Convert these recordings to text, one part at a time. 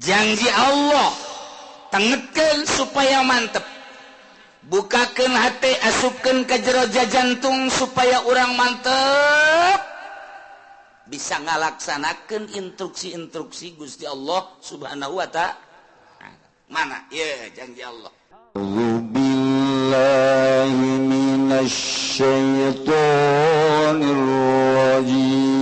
Janji Allah tengetkeun supaya mantep, bukakeun hate, asupkeun ka jero jantung supaya urang mantep bisa ngalaksanakeun instruksi-instruksi Gusti Allah Subhanahu wa ta'ala. Mana ye janji Allah. A'udzubillahi minasyaitonir rajim.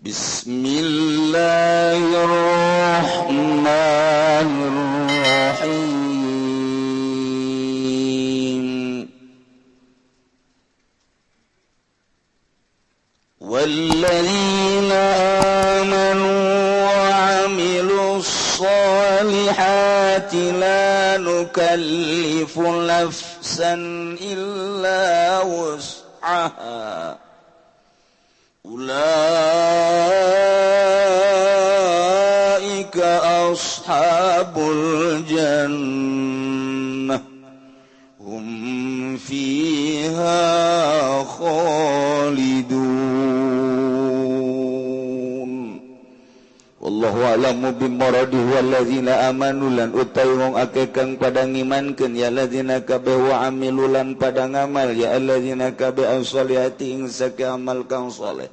Bismillahirrahmanirrahim. Walladzina amanu wa 'amilus sholihati la nukallifu nafsan illa wus'aha ulaika ashabul jannah hum fiha khalidun. Wallahu a'lamu bimuradihi walladzina amanu lan utawi wong akeh kang padha ngimankeun ya alladzina kabeh wa amilu lan padha ngamal ya alladzina kabeh as-solihati ing sake amal kang saleh.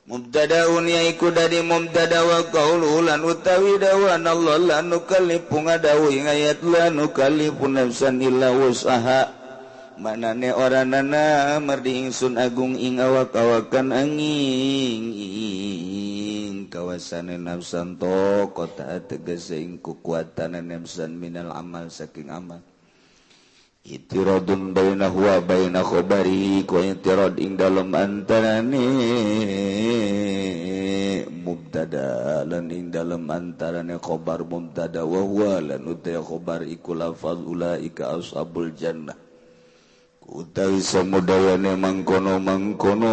Mubtadaun yaiku dari mubtada wa qaulu lan utawi dawan Allah la nukallifu ngadawu ing ayat la nukallifu nafsan illa wus'aha. Manane oranana mardi ingsun agung ing awak-awakan angin ing kawasane nafsan to kota tegese ing kekuatan nafsan minal amal saking amal. Itiradun bainahu wa baina khabari ku itirad ing dalem antarane mubtada lan ing dalem antarane khabar mubtada wa huwa lan uta khabar iku lafaz ulaika ashabul jannah. Utawi samudayane mangkono-mangkono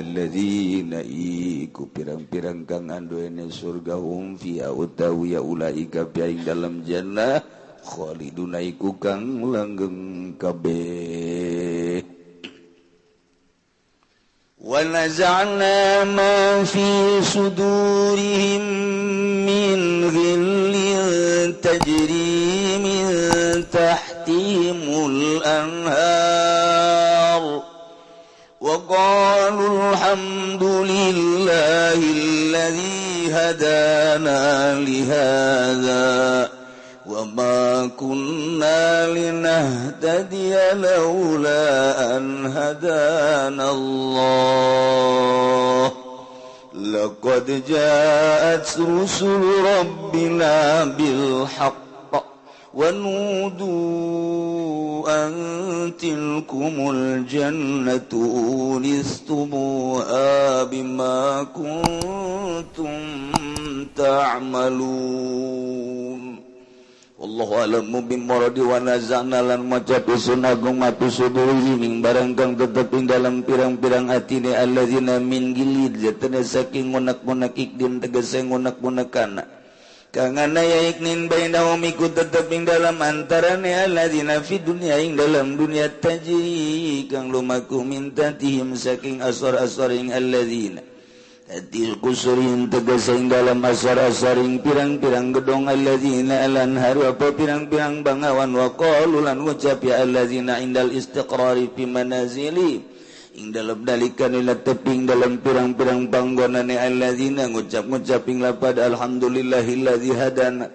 alladzina iku pirang-pirang kang anduene surga hum fiha utawi ya ulaika fi ing dalem jannah khaliduna iku kang langgeng kabeh. Wa naza'na ma fi sudurihim min ghillin tajri min tahtihimul anhar wa qalu alhamdulillahi alladhi hadana lihadza wa ma kunna linahtadiya laula an hadana Allah laqad ja'at rusul rabbina bil haqq wa nudu an tilkumul jannatu uristumuha bima kuntum ta'malun. Wallahu a'lamu bimuradi wa naza'na lan maca usun agung matu suduri ning barang kang tetep ing dalam pirang-pirang atine alladzina min gilid jatene saking ngunek-ngunek ikdin tegese ngunek-ngunekana kang ana ya iknin bainahum iku tetep ing dalam antarane alladzina fi dunya ing dalam dunya tajri kang lumaku min tahtihim saking asor-asor ing alladzina Ati kusurin tegese ing dalam asar-asaring pirang-pirang gedong alladzina alanharu apa pirang-pirang bangawan wa qalu lan ngucap ya alladzina indal istiqrari fi manazili ing dalam dalikan ila teping dalam pirang-pirang panggonane alladzina ngucap-ngucap ing lapad alhamdulillahillazi hadana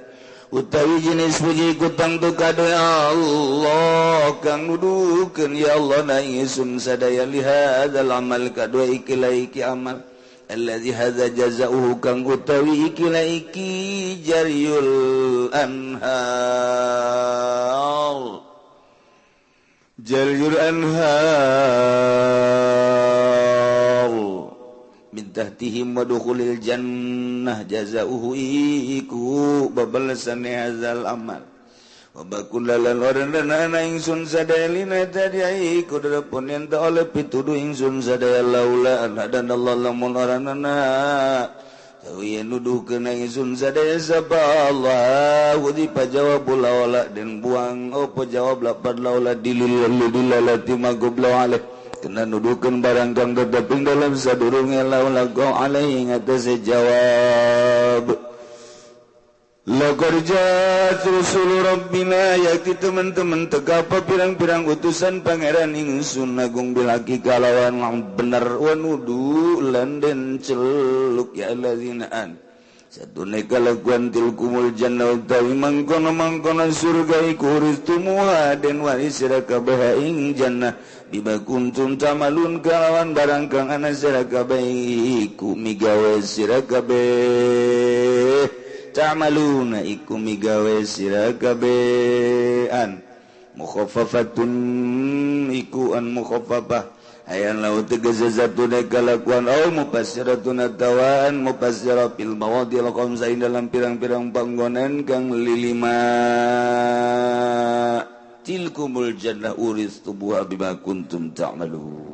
utawi jenis puji kutang tu kade Allah kang nuduhkeun ya Allah na ingsun sadaya lihadzal amal kadua iki iki amal alladzi hadza jazaohu kang utawi iki la iki jaryul anhar jaryul anhar min tahtihim wa dukhulil jannah jazaohu iku babalasan hadzal amal wa bakun lalan orang ana ingsun sadaya lina tadi iku derepun yen ta oleh pituduh ingsun sadaya laula an dan Allah lamun oranana tawi nuduhkeun ingsun sadaya sapa Allah di pajawab laula dan buang opo jawab lapad laula dilil dilalati magubla alih Kena nuduhkeun barang kang tetep ing dalem sadurunge laulago alaihi ngatasé jawab. Laqad ja'at rusulu rabbina yakti teman-teman tegapa pirang-pirang utusan pangeran ingsun agung bil haqi kalawan bener wa nudu lan den celuk ya allazina an satune kalakuan tilkumul jannah utawi mangkono-mangkono surga iku uristumuha den waris sira kabeh ing jannah bima kuntum tamalun kalawan barang kang ana sira kabeh iku migawe sira kabeh ta'maluna iku migawe sira kabehan mukhaffafatun iku an mukhaffafah ayan lau tegese zatune kalakuan au mufassiratun atawaan mufassira fil mawadhil khamsa dalam pirang-pirang panggonan kang lilima tilkumul jannah uristumuha bima kuntum ta'malun.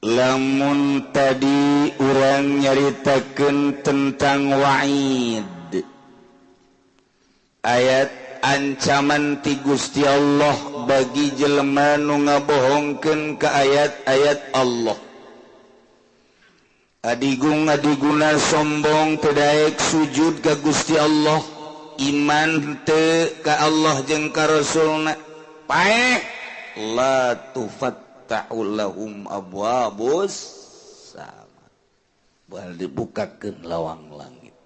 Lamun tadi urang nyaritakeun tentang wa'id, ayat ancaman ti Gusti Allah bagi jelema nu ngabohongkeun ka ayat-ayat Allah. Adigung adiguna sombong teu daek sujud ka Gusti Allah, iman teu ka Allah jeung ka Rasulna, paeh la tufat ta'ullahum abwabus sama bal dibukakeun lawang langit.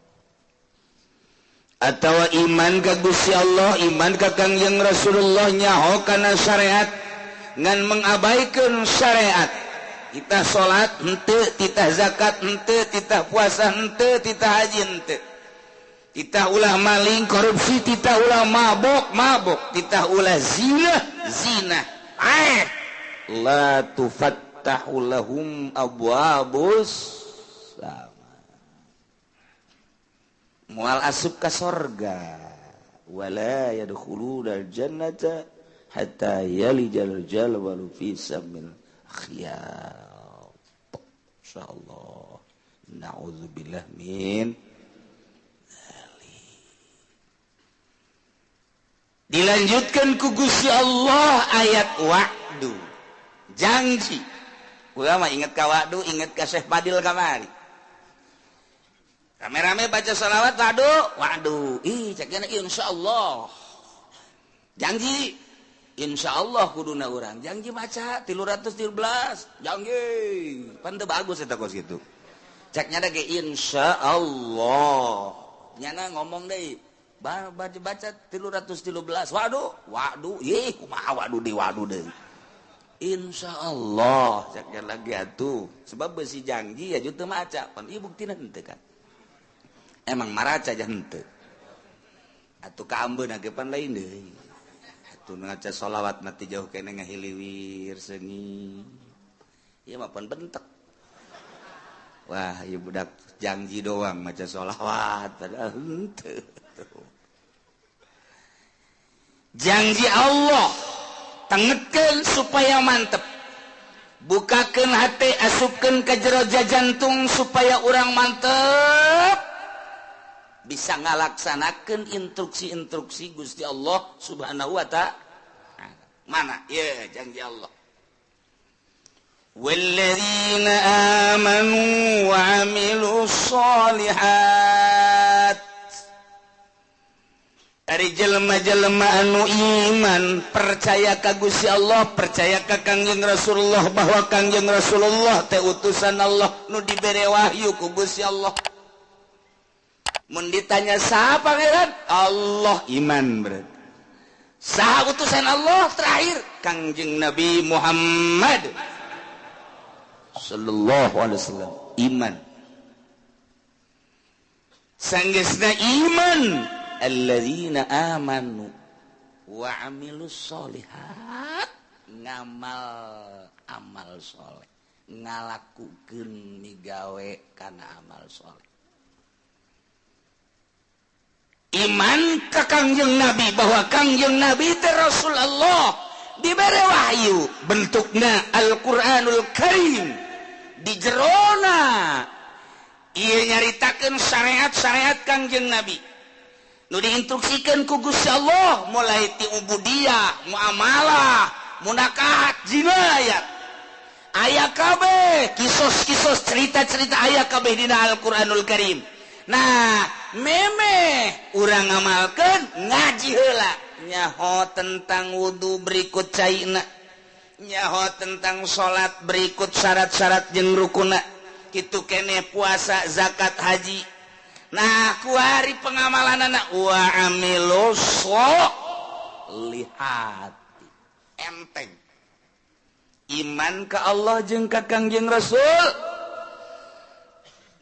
Atawa iman ka Gusti Allah, iman ka Kangjeng Rasulullah nyaho kana syariat ngan mengabaikeun syariat. Titah salat henteu, titah zakat henteu, titah puasa henteu, titah haji henteu. Titah ulah maling korupsi, titah ulah mabok-mabok, titah ulah zina zina. La tufattahu lahum abwabus sama mual asup ka sorga wala yadkhuluna jannata hatta yalijal jalwalu fi samil khiyat. Insyaallah na'udzubillah min dzalik. Dilanjutkan ku Gusti Allah ayat wa'du, janji. Ulama inget ka wa'du, inget ka Syekh Fadil kamari. Rame-rame baca sholawat wa'du, wa'du. Ih, cekna insyaallah. Janji insyaallah kuduna urang. Janji maca 313, janji. Pan teu bagus eta kos kitu. Ceknya da ge insyaallah. Nyana ngomong deui, baca 313, wa'du, wa'du. Ih, kumaha wa'du di wa'du deui. Insya Allah caknya lagi atuh sebab besi janji ya juta maca pan ieu buktina henteu kan emang maraca aja henteu atuh kaambeuna ge pan lain deui atuh ngaca sholawat mati jauh kene ngahiliwir seungi ieu mah pan bentek wah ieu budak janji doang maca sholawat padahal henteu. Janji Allah tengetkeun supaya mantep, bukakeun hati, asupkeun ka jero jantung supaya urang mantep bisa ngalaksanakeun instruksi-instruksi Gusti Allah Subhanahu wa ta'ala. Mana ye janji Allah, walladzina amanu wa amilus sholihat. Ari jelema-jelema anu iman percaya ka Gusti Allah, percaya ka Kangjeng Rasulullah bahwa Kangjeng Rasulullah teh utusan Allah nu dibere wahyu ku Gusti Allah. Mun ditanya saha pangeran? Allah, iman berarti. Saha utusan Allah terakhir? Kangjeng Nabi Muhammad sallallahu alaihi wasallam, iman. Sanggeusna iman alladzina amanu wa amilus sholihat, ngamal amal soleh, ngalakukeun migawe kana amal soleh. Iman ka Kangjeng Nabi bahwa Kangjeng Nabi teh Rasulullah dibere wahyu bentukna Al-Qur'anul Karim di jerona ieu nyaritakeun syariat-syariat Kangjeng Nabi. Nu diinstruksikan ku Gusti Allah mulai ti ubudiyah, muamalah, munakahat, jinayat. Aya kabeh kisos-kisos cerita-cerita aya kabeh dina Al-Qur'anul Karim. Nah, memeh urang ngamalkeun ngaji heula nyaho tentang wudu berikut caina, nyaho tentang salat berikut syarat-syarat jeung rukuna, kitu keneh puasa, zakat, haji. Nah, kuari pengamalan anak wa amilus solihati. Enteng. Iman ke Allah jeung ka Kangjeng Rasul.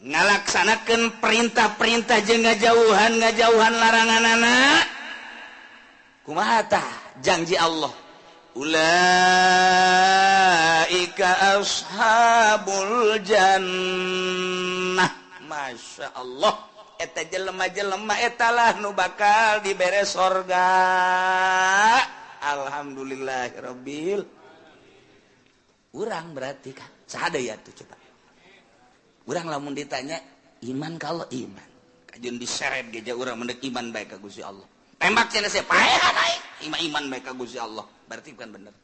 Ngalaksanakeun perintah-perintah jeung ngajauhan-ngajauhan larangan anak. Kumaha tah janji Allah? Ulaika ashabul jannah. Masya Allah. Eta jelema-jelema etalah nu bakal dibere sorga. Alhamdulillahirabbil. Urang berarti kan saha deui atuh coba. Urang lamun ditanya iman kalau iman. Kajeun diseret ge urang mendek iman bae ka Gusti Allah. Tembak cenah sia paehan aing iman bae ka Gusti Allah. Berarti bukan bener.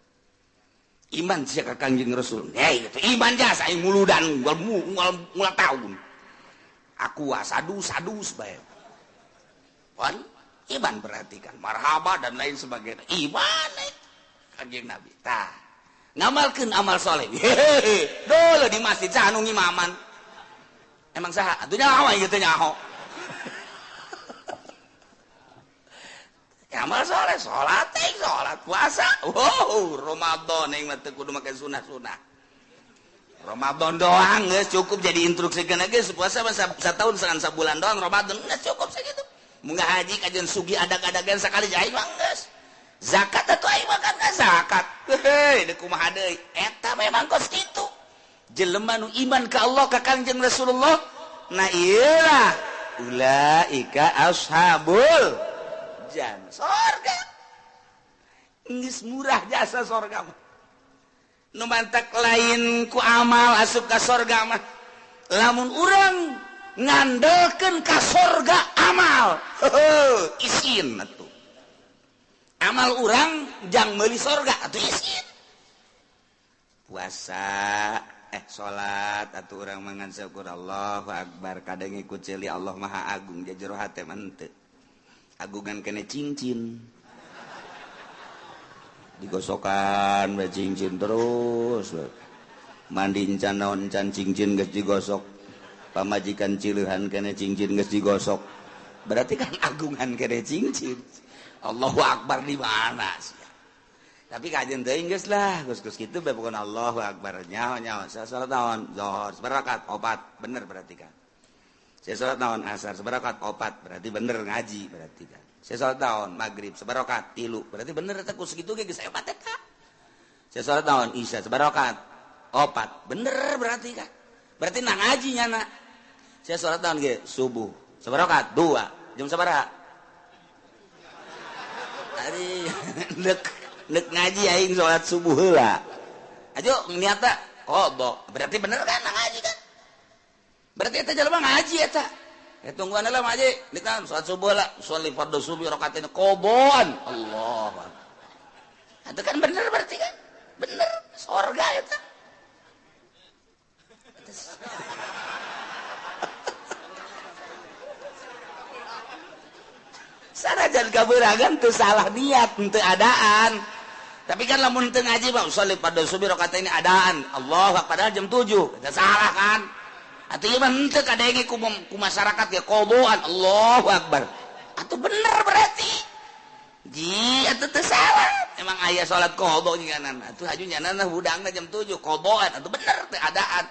Iman sia ka Kangjeng Rasul. Hei, iman jasa aing muludan ngual tahun. Aku sadu-sadu bae. Wan iman berarti kan marhaba dan lain sebagainya. Iman Kanjeng Nabi. Tah, ngamalkeun amal soleh. Hehehe, dulu di masjid saha nu ngimaman. Emang saha? Atuh nyaho ieu teh nyaho. Amal soleh, salat teh, salat puasa. Wow, Ramadan aing mah teu kudu make sunah-sunah. Ramadan doang geus cukup jadi instruksikeun geus puasa mah satahun sangan sabulan doang Ramadan geus cukup sakitu. Mun haji kajeun sugih adag-adagan sakali aing mah geus. Zakat atuh aing mah kan zakat. Heuh, deuk kumaha deui? Eta memang kos kitu. Jelema nu iman ka Allah ka Kangjeng Rasulullah, nah ieu lah ulaika ashabul jannah. Sorga. Geus murah jasa sorga mah. Nu mantak lain ku amal asup ka sorga mah. Lamun urang ngandelkeun ka sorga amal, heuh, isin atuh. Amal urang jang meuli sorga atuh isin. Puasa, salat atuh urang mangan syukur Allahu akbar kadang ngikut ceuli Allah Maha Agung jero hate mah henteu. Agungan kene cincin. Digosokan bae cincin terus. Mandi encan naon encan cincin geus digosok. Pamajikan cileuhan kene cincin geus digosok. Berarti kan agungan kene cincin. Allahu akbar di mana sih? Tapi kajian teuing geus lah, geus-geus kitu bae pokona Allahu akbar. Nyaho-nyaho salat naon? Zuhur sabarakat opat, bener berarti kan. Saya salat naon asar sabarakat opat, berarti bener ngaji berarti kan. Saya salat naon maghrib sabarakat tilu, berarti bener eta ku sakitu ge geus opat eta. Saya salat naon isya sabarakat opat, bener berarti kan. Berarti na ngaji nyana. Saya salat naon ge subuh sabarakat dua, jam sabaraha? Ari nek ngaji aing salat subuh heula. Ajo niatna qada, berarti bener kan na ngaji kan? Berarti eta jelema ngaji eta. Tungguan lah ngaji, dikan salat subuh lah, sholli fardhu subuh rakaatain qadaan. Allah. Itu kan bener berarti kan? Bener, sorga eta. Sanajan kabeuragan teu salah niat, teu adaan. Tapi kan lamun teu ngaji mah sholli fardhu subuh rakaatain adaan. Allah, padahal jam 7. Eta salah kan? Atuh ieu mah henteu kadenge ku masyarakat ge qadaan. Allahu akbar. Atuh bener berarti. Ji atuh teu salah. Emang aya salat qada nyanan. Atuh haju nyanan hudangna jam 7 qadaan. Atuh bener teu adaan.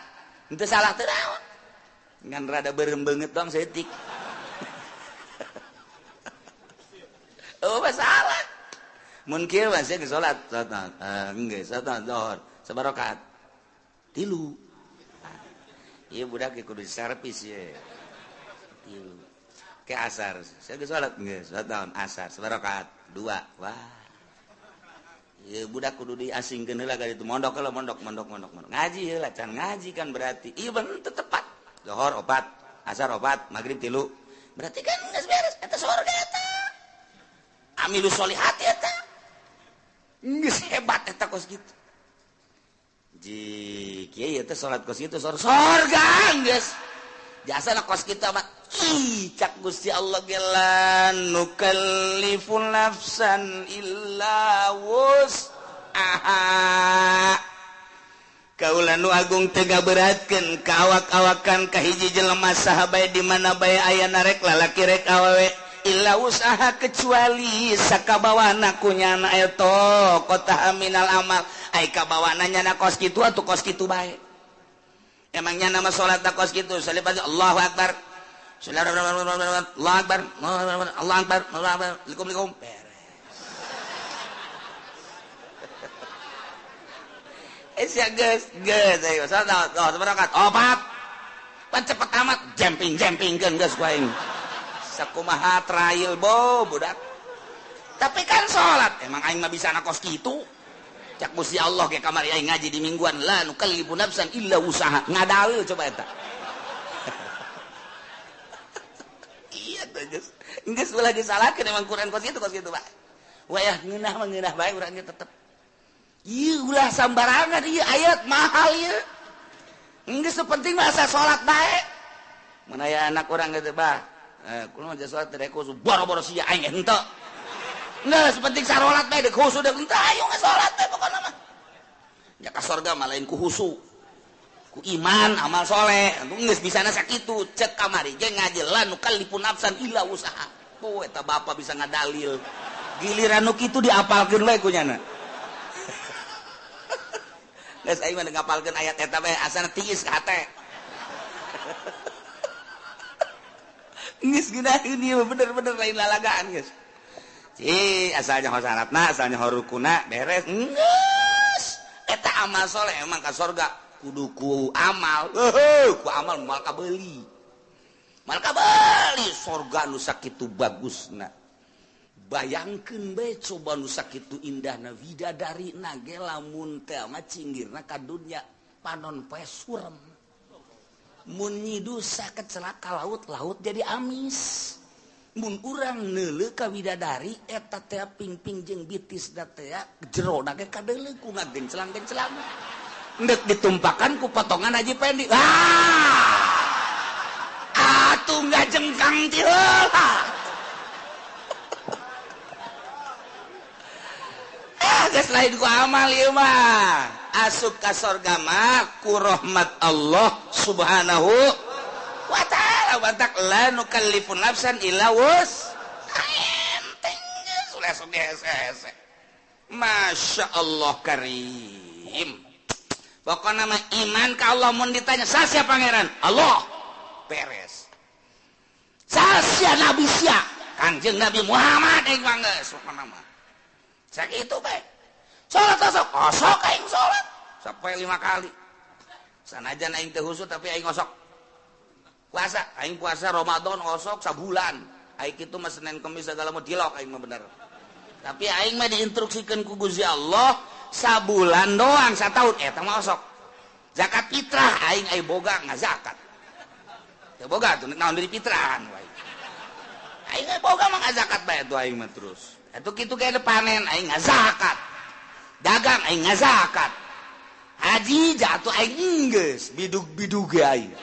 Henteu salah teu naon. Ngan rada beureum beungeut doang saeutik. Oh, masalah. Mun kieu mah sia geus salat, salat geus salat zuhur, sabarakat. Tilu. Ieu budak ge kudu servis ye. Tilu. Ke asar, saya geus salat geus, salat naon asar, sabarakat dua. Wah. Ieu budak kudu diasingkeun heula ka ditu, mondok heula, mondok, mondok, mondok, mondok. Ngaji heula, can ngaji kan berarti. Ieu bener teu tepat. Zuhur opat, asar opat, maghrib tilu. Berarti kan geus beres eta sorga eta. amilu sholihat eta. Geus hebat eta kos kitu. Ji kieu teh salat kos kitu sorga geus. Jasana kos kitu mah ih cak Gusti Allah ge la nukallifu nafsan illa wus'aha. Kaula nu agung teu ngaberatkeun ka awak-awakan ka hiji jelema saha bae di mana bae aya narek lalaki rek awewe illa usaha kecuali sakabawana ku nyana eta kota minal amal ai kabawana nyana kos kitu atuh kos kitu bae. Emang nyana mah salat kos kitu salib Allahu akbar. Allahu akbar. Allahu akbar. Allahu akbar. Likum-likum. Sia geus geus ayo salat oh sabarakat opat pan cepet amat jemping-jempingkeun geus ku aing sakumaha trail bo budak tapi kan salat emang aing mah bisa na kos kitu cak Gusti Allah ge kamari aing ngaji di mingguan la nukallifu nafsan illa usaha ngadalil coba eta. Iya tuh geus geus ulah disalahkeun emang Quran kos kitu Pak wayah ngeunah mah ngeunah bae urang ge tetep. Iya ulah sambarangan iya ayat mahal iya. Geus penting mah asa salat bae. Mun aya anak urang gitu bah. Kumaha salat teh khusu boro-boro sia aing henteu. Geus penting sarolat bae deuk khusu deuk henteu ayo salat bae pokona mah. Nya ka sorga mah lain ku khusu. Ku iman amal soleh. Geus bisana sakitu cek kamari ge ngaji la nukallifu nafsan illa usaha. Po eta bapa bisa ngadalil. Giliran nu kitu diapalkeun bae ku nyana. Geus aing mah ngapalkeun ayat eta bae asana tiis ka hate. Geus geunaheun ieu bener-bener lain lalagaan geus. Ci asalnya ho syaratna, asalnya ho rukuna beres. Geus eta amal soleh emang ka sorga kudu ku amal. Heuh, ku amal moal kabeuli. Moal kabeuli sorga nu sakitu bagusna. Bayangkeun bae coba nu sakitu indahna widadari na ge lamun teh mah cinggirna ka dunya panon poe surem. Mun nyidusa kecelaka laut-laut jadi amis. Mun urang neuleuh ka widadari eta teh pingping jeung bitis da teh jerona ge kadeuleuh ku ngagencelang-gencelang. Endek ditumpakan ku potongan Haji Pendi. Ah! Atuh ngajengkang ti heula. Geus lain ku amal ieu mah asup ka sorga mah ku rahmat Allah subhanahu wa ta'ala batak la nukallifu nafsan illa wus enteng geus ulah sok dihese-hese. Masya Allah karim. Pokona mah iman ka Allah mun ditanya sasia pangeran Allah beres. Sasia nabi sia Kanjeng Nabi Muhammad aing mah geus pokona mah sakitu bae. Salat osok, osok aing salat sampai 5 kali. Sanajan aing teu khusyuk tapi aing osok. Puasa, aing puasa Ramadan osok sabulan. Aing kitu mah Senin Kemis segala mah dilok aing mah bener. Tapi aing mah diinstruksikeun ku Gusti Allah sabulan doang sataun eta mah osok. Zakat fitrah aing ai boga ngazakat. Teu boga tuh naon deui fitrahan wae. Aing ai boga mah ngazakat bae tuh aing mah terus. Atuh kitu ge panen aing ngazakat. Dagang aing ngazakat. Haji jatuh aing geus bidug-bidug ge aing.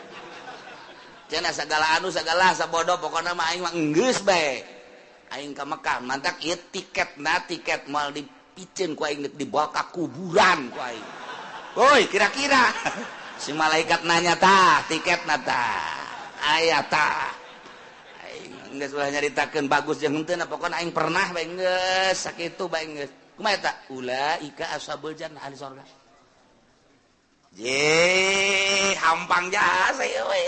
Cenah sagala anu sagala sabodo pokona mah aing mah geus bae. Aing ka Mekah mantak ieu tiketna tiket moal dipiceun ku aing dibawa ka kuburan ku aing. Woi kira-kira si malaikat nanya tah tiketna tah aya tah. Aing geus ulah nyaritakeun bagus jeung henteu pokona aing pernah bae geus sakitu bae geus. Kumaha eta? Ulaika ashabul jannah ahli sorga. Ye, hampang jasa ieu we.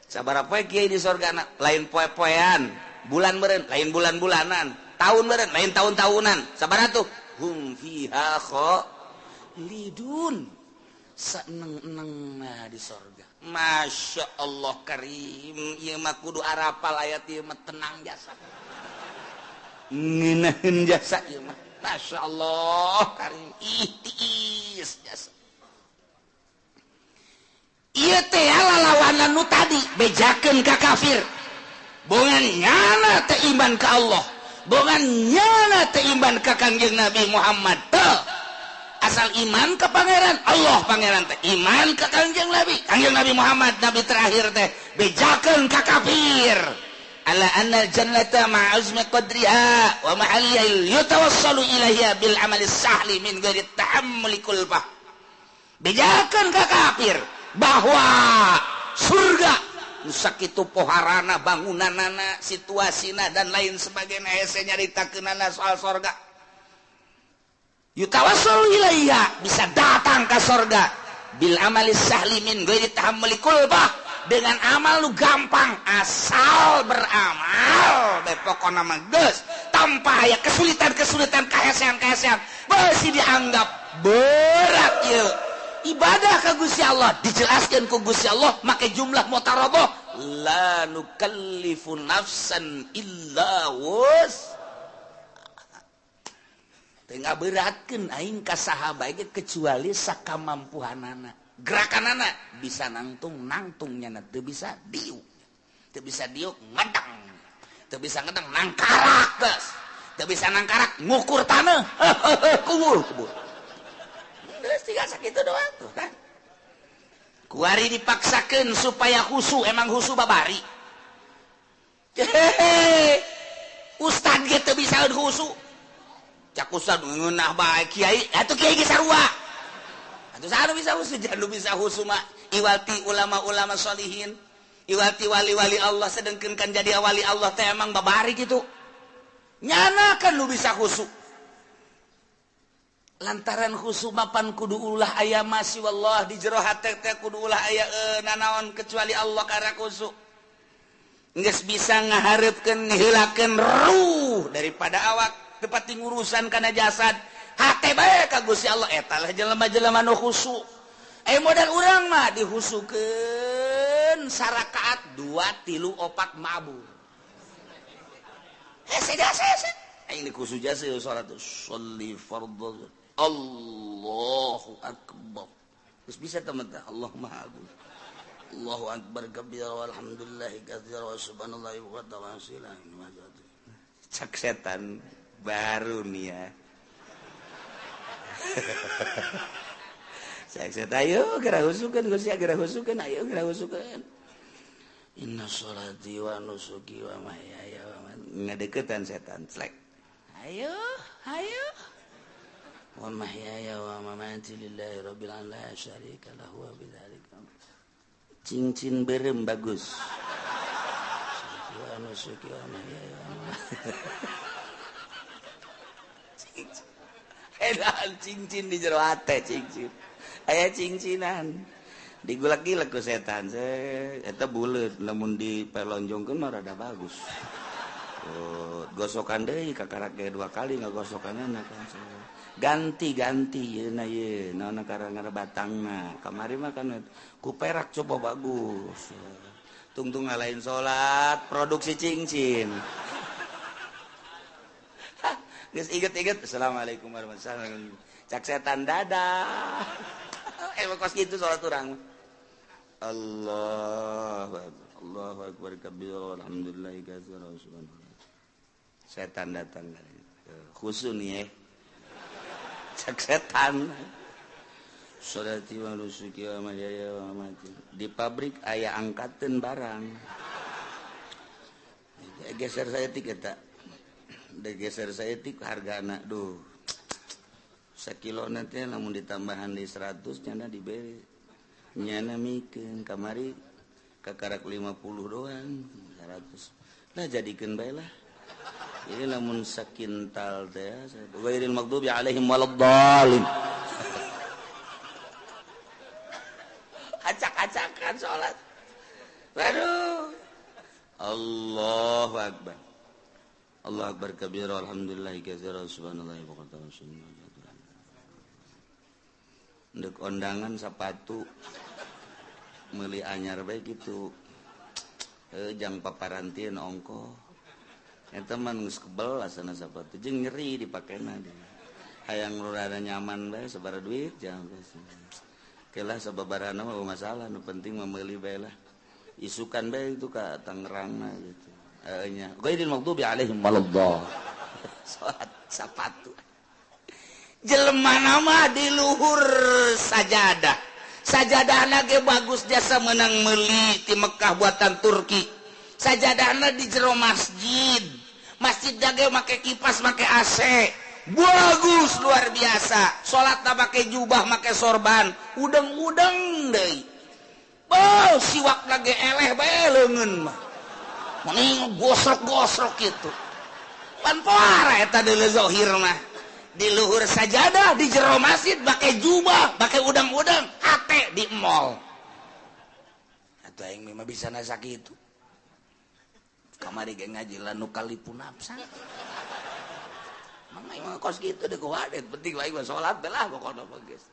Sabaraha poe kiai di sorgana? Lain poe-poean, bulan meureun, lain bulan-bulanan, tahun meureun, lain tahun-tahunan. Sabaraha tuh? Hum fiha khalidun. Saeneng-enengna di sorga. Masya Allah karim, ieu mah kudu arapal ayat ieu mah tenang jasa. Ngeunaheun jasa ieu mah. Masya Allah karim ihtiis jasa. Ieu teh lalawanan nu tadi bejakeun ka kafir. Bongan nyana teh iman ka Allah. Bongan nyana teu iman ka Kangjeng Nabi Muhammad teu. Asal iman ke pangeran Allah, pangeran teh iman ke Kangjeng Nabi, Kangjeng Nabi Muhammad nabi terakhir teh bejakeun ka kafir. Ala anna jannata ma'azmi qadriha wa mahalliha yatawassalu ilaiha bil amali sahli min ghairi tahammuli kulfah. Bejakeun ka kafir bahwa surga nu sakitu poharana, bangunanana, situasina dan lain sebagainya, hese nyaritakeunana soal sorga. Yutawassalu ilaiha, bisa datang ke sorga bil amali sahli min ghairi tahammuli kulfah, dengan amal lu gampang, asal beramal bae pokona mah geus, tanpa aya kesulitan-kesulitan, kahesean-kahesean beusi dianggap berat ieu ibadah ka Gusti Allah. Dijelaskeun ku Gusti Allah make jumlah mutaraboh, la nukallifu nafsan illa wus. Teu ngaberatkeun aing ka saha bae kecuali sakamampuhanana. Gerakanana bisa nangtung, nangtung, nyana teu bisa diuk, teu bisa diuk ngedang, teu bisa ngedang nangkarak geus, teu bisa nangkarak ngukur taneuh, kubur kubur. Geus tinggal sakitu doang tuh kan. Kuari dipaksakeun supaya khusu, emang khusu babari. Hehehe. Ustad ge teu bisa khusu. Cak ustad ngeunah bae kiai, atuh kiai ge sarua. Atuh saha nu bisa khusu? Jangan nu bisa khusu mah iwati ulama-ulama sholihin, iwati wali-wali Allah, sedengkeun kan jadi wali Allah teh emang babari kitu. Nyana kan nu bisa khusu. Lantaran khusu mapan kudu ulah aya masih wallah di jero hate teh kudu ulah aya nanaon kecuali Allah karena khusu. Geus bisa ngahareupkeun ngiheulakeun ruh daripada awak tepat ngurusan kana jasad. Hate bae ka Gusti Allah eta lah jelema-jelema nu khusu. Modal urang mah dihusukeun sarakaat 2 3 4 mabur. Hese jasa hese. Aing dikhusu jasa salat sholli fardhu. Allahu akbar. Terus bisa teman teh Allah Maha Agung. Allahu akbar kabira walhamdulillahi katsira wa subhanallahi wa ta'ala. Cak setan baru nih ya. Cak setan ayo geura husukeun Gusti, geura husukeun, ayo geura husukeun. Inna sholati wa nusuki wa mahyaya wa mamati. Ngadeukeutan setan slek. Ayo, ayo. Wa mahyaya wa mamati lillahi rabbil alamin la syarika lahu wa bidzalika. Cincin berem bagus. Wa nusuki wa mahyaya wa mamati. Cincin. Edan cincin di jero hate cincin. Aya cincinan. Digulak-gilek ku setan. Eta buleut lamun dipelonjongkeun mah rada bagus. Oh, gosokan deui kakarak ge 2 kali ngagosokanna kan. Ganti-ganti yeuna ye, naon karang batangna. Kamari mah kan ku perak coba bagus. Tungtung ngalain salat, produksi cincin. Geus inget-inget, assalamualaikum warahmatullahi wabarakatuh. Cak setan dadah. Emang kos gitu salat urang. Allah Allahu akbar kabira walhamdulillahi katsira subhanallah. Setan datang khusu nih ya. Cak setan. Sholati wa nusuki wa mahyaya wa mamati. Di pabrik aya angkateun barang. Geser saya tik eta. Geser saya tik hargana duh. Sakilo nanti lamun ditambahan di 100 nyana diberi. Nyana mikeun kamari kakarak 50 doang 100. Lah jadikeun bae lah. Jadi lamun sakintal teh ghairil maghdubi alaihim waladdallin. Acak-acakan salat. Waduh. Allahu akbar. Allahu akbar kabira alhamdulillahi katsira subhanallahi wa bihamdihi. Ndek ondangan sepatu meuli anyar bae kitu. Jang paparantieun ongkoh. Eta mah geus kebel asana sapatu jeung nyeri dipakena dia. Hayang rada nyaman bae sabaraha duit jangan kelah sababarana mah masalah, nu penting mah meuli bae lah. Isukan bae itu ka Tangerang gitu. Nya ghairil maghdubi alaihim waladdallin. Salat sapatu. Jelema nama di luhur sajadah. Sajadahna ge bagus jasa menang meuli ti Mekah buatan Turki. Sajadahna di jero masjid. Masjid ge make kipas, make AC. Bagus luar biasa. Salatna make jubah, make sorban, udeng-udeng deui. Beuh, siwakna ge eleh bae leungeun mah. Mending gosrok-gosrok kitu. Pan poara eta deuleu zahir mah. Di luhur sajadah, di jero masjid, pakai jubah, pakai udang-udang, hate di mall. Atuh aing mah bisa nasa kitu. Kamari ge ngaji la nukallifu nafsan. Mang aing mah kos kitu deui kuwadet, penting aing mah salat bae lah pokona mah geus.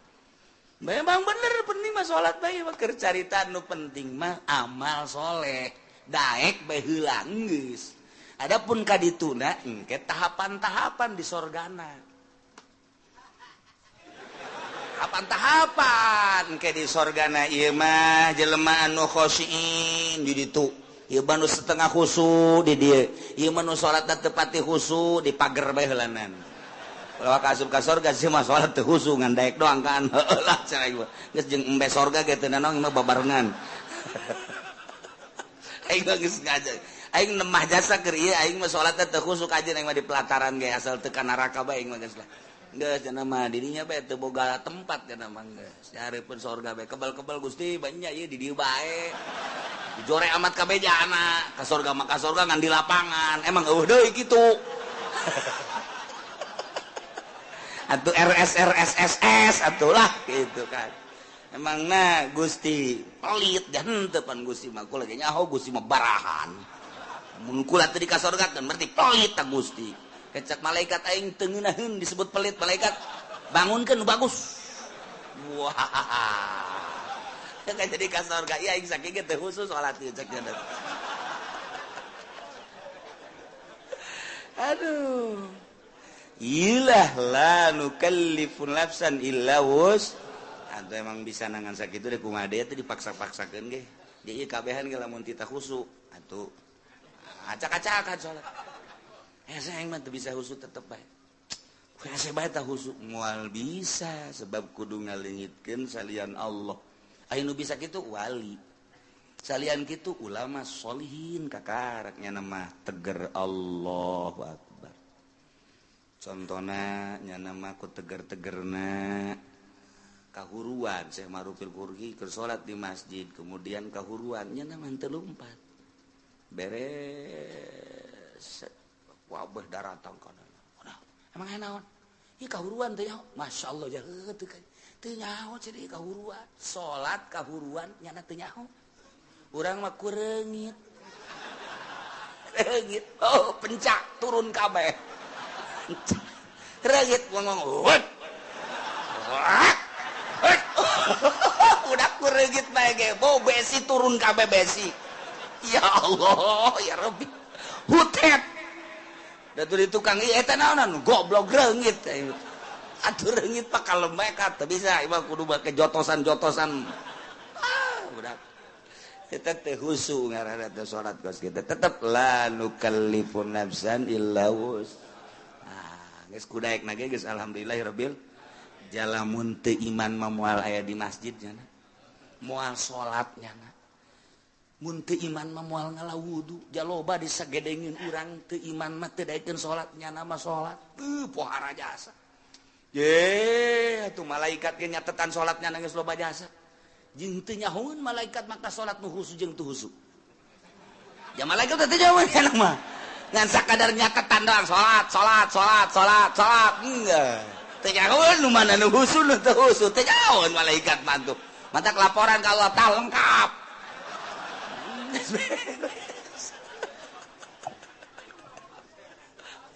Memang bener penting mah salat bae mah keur carita nu penting mah amal soleh, daek bae heula geus. Adapun ka dituna engke tahapan-tahapan di sorgana. Tahapan-tahapan ke di sorgana ieu mah jelema anu khosyin di ditu, ieu mah nu setengah khusu di dieu, ieu mah nu salatna teu pati khusu di pager bae heulanan. Ulah ka asup ka sorga sih mah salat teu khusu ngan daek doang kan. Heueuh lah cenah ieu. Geus jeung embe sorga ge teu nanaon mah babarengan. Aing mah geus ngajar. Aing nemah jasa keur ieu aing mah salatna teu khusu kajeun aing mah di pelataran ge asal teu ka neraka bae aing mah geus lah. Geus cenah mah dirinya bae teu boga tempat cenah mah geus. Dihareupeun sorga bae kebal-kebal Gusti banyak ieu di dieu bae. Dijore amat kabeh jana, ka sorga mah ka sorga ngan di lapangan. Emang eueuh deui kitu. Atuh RS RS SS atuh lah gitu kan. Emang na Gusti pelit dan henteu pan Gusti mah kula ge nyaho Gusti mah barahan. Mun kula teu di ka sorga kan berarti pelit ta Gusti. Kecak malaikat aing teu ngeunaheun disebut pelit malaikat bangunkeun nu bagus. Wah. Kan jadi ka sorga ieu aing sakieu ge teu khusus salat ieu cek nya. Aduh. Ilah la nukallifu nafsan illa wus. Atuh emang bisa nangan sakitu deh kumaha deui teh dipaksa-paksakeun ge. Di ieu kabehan ge lamun tita khusu atuh acak-acakan salat. Saya mah teu bisa khusu tetep bae. Hese bae tah khusu moal bisa sebab kudu ngaleungitkeun salian Allah. Aya nu bisa kitu wali. Salian kitu ulama sholihin kakaraknya nama teger Allahu Akbar. Contona nya nama ku teger-tegerna kahuruan Syekh Ma'rufil Qurhi keur salat di masjid kemudian kahuruan nya nama teu lumpat. Beres wabah daratang kana. Emang naon? Ieu kahuruan teh nyaho. Masyaallah ya teu teu nyaho cenah kahuruan. Salat kahuruan nyana teu nyaho. Urang mah ku reungit. Reungit. Oh, pencak turun kabeh. Reungit ngomong. Udah ku reungit bae ge. Bau besi turun kabeh besi. Ya Allah, ya Rabbi. Hutet. Da di tukang ieu eta naonan goblok reungit. Atuh reungit pak kalem bae ka teu bisa ieu mah kudu make jotosan-jotosan. Ah, budak. Eta teh khusu ngaranna teh salat kos kitu. Tetep la nukallifu nafsan illa wus. Ah, geus kudaekna ge geus alhamdulillahirabbil jalamun teu iman mah moal aya di masjid nya. Moal salat nya. Mun teu iman mah moal ngala wudu, jaloba disagedengin urang teu iman mah teu daekeun salat nyana mah salat. Teu pohara jasa. Ye, atuh malaikat ge nyatetan salat nyana geus loba jasa. Jeung teu nyahoeun malaikat maka salat nu khusu jeung teu khusu. Ya malaikat teh teu nyahoeun kana mah. Ngan sakadar nyatetan doang salat, salat, salat, salat, salat. Enggak. Teu nyahoeun nu mana nu khusu nu teu khusu, teu nyahoeun malaikat mah tuh. Matak laporan ka Allah tah lengkap.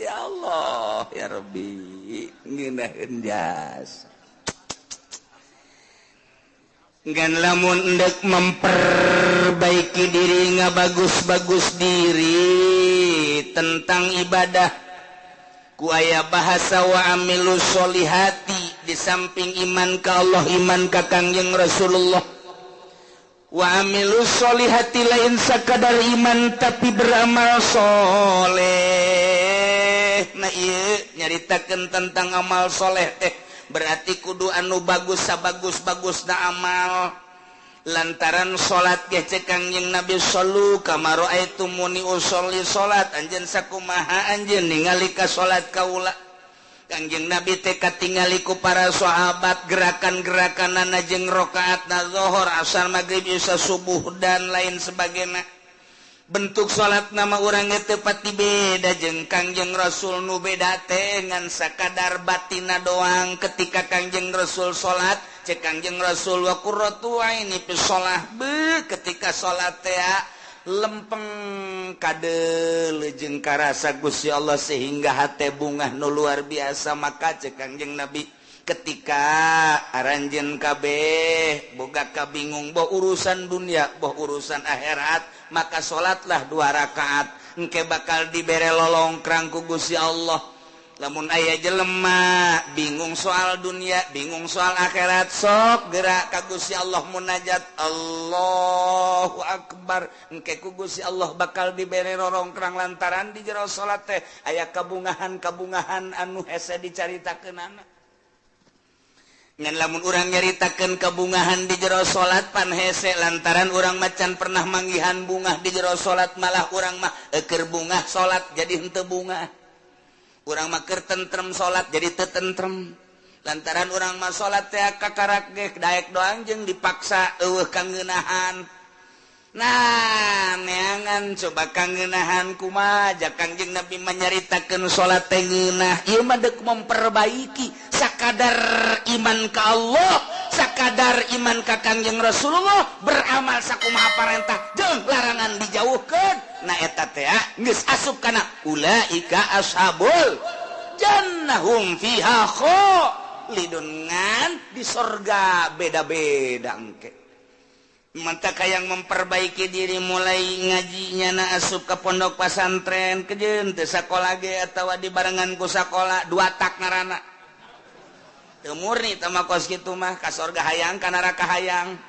Ya Allah, ya Rabbi, ngeunaheun jasa. Ngan lamun endek memperbaiki diri ngabagus-bagus diri tentang ibadah ku aya bahasa wa amilu sholihati di samping iman ka Allah, iman ka Kangjeng Rasulullah. Wa amilu sholihati lain sakadar iman tapi beramal soleh. ayatna ieu nyaritakeun tentang amal soleh teh berarti kudu anu bagus sabagus-bagusna amal. Lantaran salat ge cek Kangjeng Nabi shallu kama raaitumuni usolli, salat anjeun sakumaha anjeun ningali ka salat kaula. Kangjeng Nabi teh katingali ku para sahabat gerakan-gerakanana jeung rakaatna zuhur, asar, maghrib, isya, subuh dan lain sebagainya. Bentuk salat nama urang teu pati beda jeung Kangjeng Rasul, nu beda teh ngan sakadar batina doang. Ketika Kangjeng Rasul salat, cek Kangjeng Rasul wa qurratu aini fi shalah, be ketika salat teh lempeng kadeuleu jeung karasa Gusti Allah sehingga hate bungah nu luar biasa. Maka cek Kangjeng Nabi ketika aranjeun kabeh boga kabingung boh urusan dunia boh urusan akhirat, maka salatlah 2 rakaat engke bakal dibere lolongkrang ku Gusti Allah. Lamun aya jelema bingung soal dunia, bingung soal akhirat, sok gerak ka Gusti Allah munajat Allahu Akbar, engke ku Gusti Allah bakal dibere rorongkrang lantaran di jero salat teh aya kabungahan-kabungahan anu hese dicaritakeunana. Ngan lamun urang nyaritakeun kabungahan di jero salat pan hese, lantaran urang macan pernah manggihan bungah di jero salat, malah urang mah eukeur bungah salat jadi henteu bungah. Urang mah keur tentrem salat jadi teu tentrem. Lantaran urang mah salat teh kakarak ge daek doang jeung dipaksa eueuh kangeunahan. Nah, neangan coba kangeunahan kumaha ja Kangjeng Nabi menyaritakeun salat teh ngeunah. Ieu mah deuk memperbaiki sakadar iman ka Allah, sakadar iman ka Kangjeng Rasulullah, beramal sakumaha parentah jeung larangan dijauhkeun. Nah eta teh geus asup kana ulaika ashabul jannahum fiha khalidun, ngan di sorga beda-beda engke. Mantap yang memperbaiki diri mulai ngajinya na asup ke pondok pesantren kejeun teu sakola ge atawa dibarengan ku sakola dua tak ngaranna. Teu murni teh mah kos kitu mah ka sorga hayang ka neraka hayang.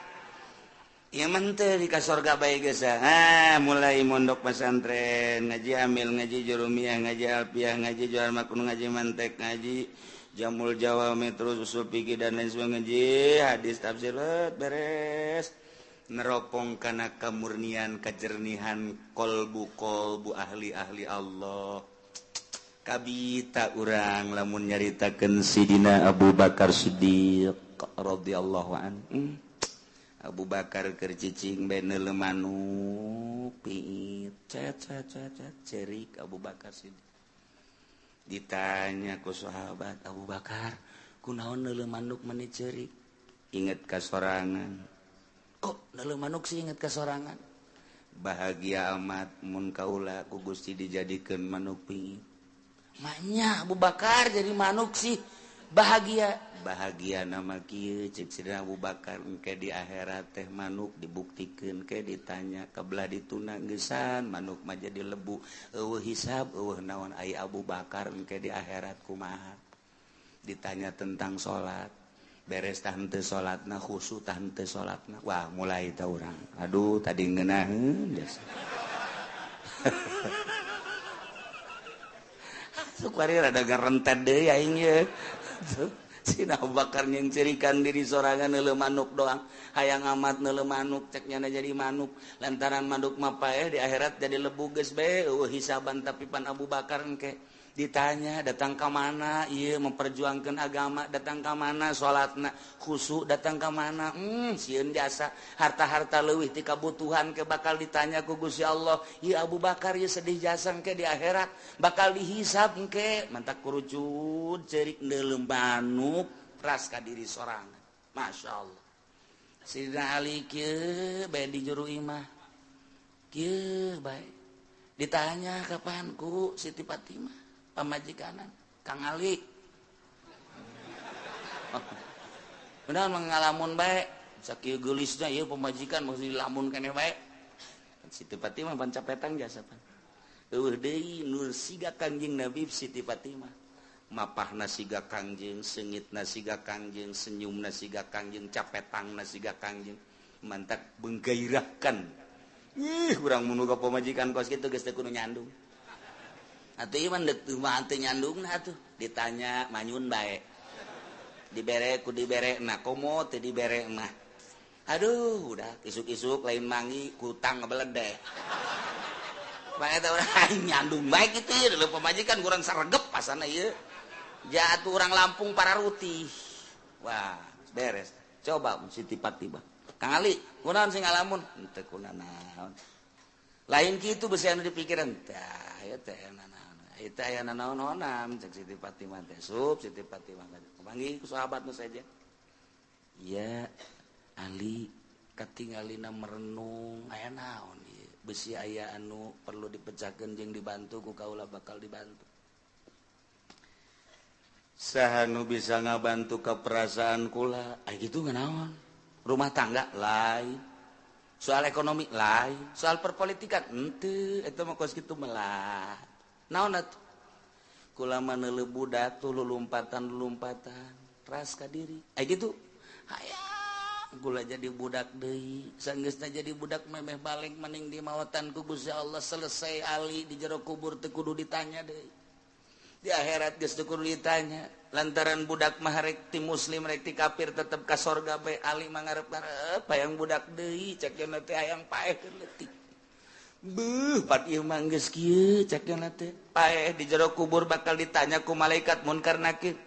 Ieu mah teu di ka sorga bae geus. Ah mulai mondok pesantren, ngaji amil, ngaji jurumiyah, ngaji alfiah, ngaji jual makun, ngaji mantek, ngaji jamul jawami, terus usul fikih dan lain sebagainya, ngaji hadis tafsir beres. Neropong kana kamurnian kejernihan kolbu-kolbu ahli-ahli Allah. Kabita urang lamun nyaritakeun Sidina Abu Bakar Siddiq radhiyallahu anhu. Abu Bakar keur cicing bae neuleuh manuk piit cet cet cet cerik Abu Bakar Siddiq. Ditanya ku sahabat, Abu Bakar kunaon neuleuh manuk meni cerik? Inget ka sorangan. Kok neuleuh manuk sih inget ka sorangan? Bahagia amat mun kaula ku Gusti dijadikeun manuk piit. Maknya Abu Bakar jadi manuk sih bahagia. Bahagia nama kieu cek Sidina Abu Bakar engke di akhirat teh manuk dibuktikeun ke ditanya kabelah dituna geusan manuk mah jadi lebu eueuh hisab eueuh naon ai Abu Bakar engke di akhirat kumaha. Ditanya tentang salat, beres tah henteu salatna, khusyuk tah henteu salatna. Wah, mulai tah urang. Aduh, tadi ngeunaheun jasa. Sukwari rada garentet deui aing ye. Sina Abu Bakar nyengcirikan diri sorangan neuleuh manuk doang. Hayang amat neuleuh manuk, cek nyana jadi manuk. Lantaran manuk mah paeh di akhirat jadi lebu geus bae eueuh hisaban, tapi pan Abu Bakar engke ditanya datang ka mana ieu memperjuangkan agama, datang ka mana salatna khusyuk, datang ka mana sieun jasa harta-harta leuwih ti kabutuhan ke bakal ditanya ku Gusti Allah. Ieu Abu Bakar ieu sedih jasa engke di akhirat bakal dihisab engke. Mantak kurucut ceurik neuleuh manuk ras ka diri sorangan. Masya Allah. Sidina Ali kieu bae di juru imah kieu bae ditanya kapan ku Siti Fatimah pamajikanan Kang Ali. Benar mengalamun bae sakieu geulisna ieu pamajikan mesti dilamun keneh bae. Siti Fatimah pancapetan jasa pan. Eueuh deui nur siga Kangjeng Nabi Siti Fatimah. Mapahna siga Kangjeng, seungitna siga Kangjeng, senyumna siga Kangjeng, capetangna siga Kangjeng. Mantak menggairahkan. Ih, urang mun boga pamajikan kos kitu geus teu kudu nyandung. Atuh ieu mah deuk mah teu nyandungna atuh ditanya manyun bae. Dibere ku dibere na komo teu dibere mah. Aduh, udah isuk-isuk lain mangi kutang ngebeledeh. Bae eta urang nyandung bae kitu ieu leuh pamajikan kurang saregep pasana ieu. Jatuh orang Lampung para rutih. Wah, beres. Coba Siti Fatimah. Kang Ali, kunaon sing ngalamun? Henteu kunanaon. Lain kitu besi anu dipikiran. Tah, ieu teh nanaon. Ieu teh aya nanaon-naonan cek Siti Fatimah teh. Sup Siti Fatimah panggil ku sahabat nu saja. Iya, Ali katingalina merenung aya naon ieu. Besi aya anu perlu dipecahkeun jeung dibantu ku kaula bakal dibantu. Saha nu bisa ngabantu ka perasaan kula? Ai kitu nganaon? Rumah tangga lain, soal ekonomi lain, soal perpolitikan henteu, eta mah kos kitu melah. Naon atuh? Kula mah neuleuh budak tuh lulumpatan-lulumpatan, ras ka diri. Ai kitu hayang kula jadi budak deui, sanggeusna jadi budak memeh balik maning di mawatan ku Gusti Allah selesai ali di jero kubur teu kudu ditanya deui. Di akhirat geus teu kudu ditanya lantaran budak mah rek ti muslim rek ti kafir tetep ka sorga bae ali mah ngarep-ngarep hayang budak deui cek cenah teh hayang paeh keur leutik. Beuh pat ieu mah geus kieu cek cenah teh paeh di jero kubur bakal ditanya ku malaikat munkar nakir.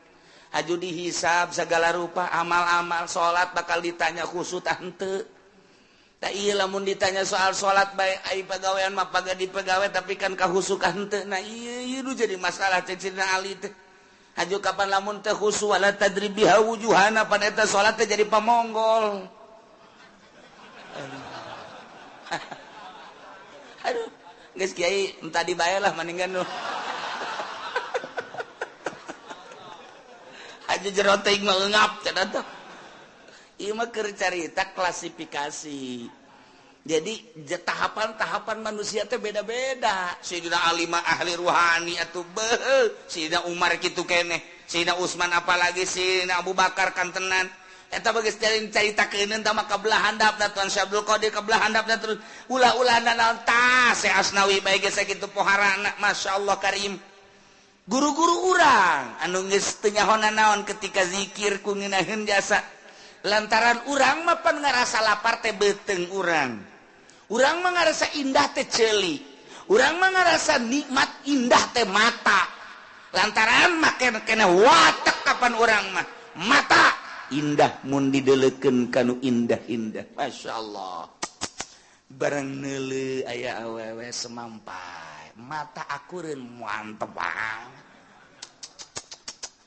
Haju dihisab segala rupa amal-amal salat bakal ditanya khusus tah henteu. Tak iya lamun ditanya soal salat bae ai pagawean mah paga dipegawe tapi kan kahusu ka henteu. Nah ieu ieu nu jadi masalah cek Sidina Ali teh. Haju kapan lamun teh khusu wala tadribiha wujuhana pan eta salat teh jadi pamonggol. Aduh, geus kiai entah dibae lah mendingan nu. Haju jero teuing mah eungap cenah teh. Ieu mah keur carita klasifikasi. Jadi tahapan-tahapan manusia teh beda-beda. Sayyidina Ali mah ahli ruhani atuh beuh, Sayyidina Umar kitu keneh, Sayyidina Utsman apalagi Sayyidina Abu Bakar kantenan. Eta bageus carita keuneun tah mah kabelah handapna Tuan Syekh Abdul Qadir kabelah handapna terus ulah-ulah naon tah Syekh Asnawi bae geus sakitu poharana masyaallah karim. Guru-guru urang anu geus teu nyaho naon ketika zikir ku ngeunaheun jasa. Lantaran urang mah pan ngarasa lapar teh beuteung urang. Urang mah ngarasa indah teh ceuli. Urang mah ngarasa nikmat indah teh mata. Lantaran mah kena watek kapan urang mah mata indah mun dideleukeun kanu indah-indah. Masyaallah. Barang neuleuh aya awewe semampai, mata akureun mantep banget.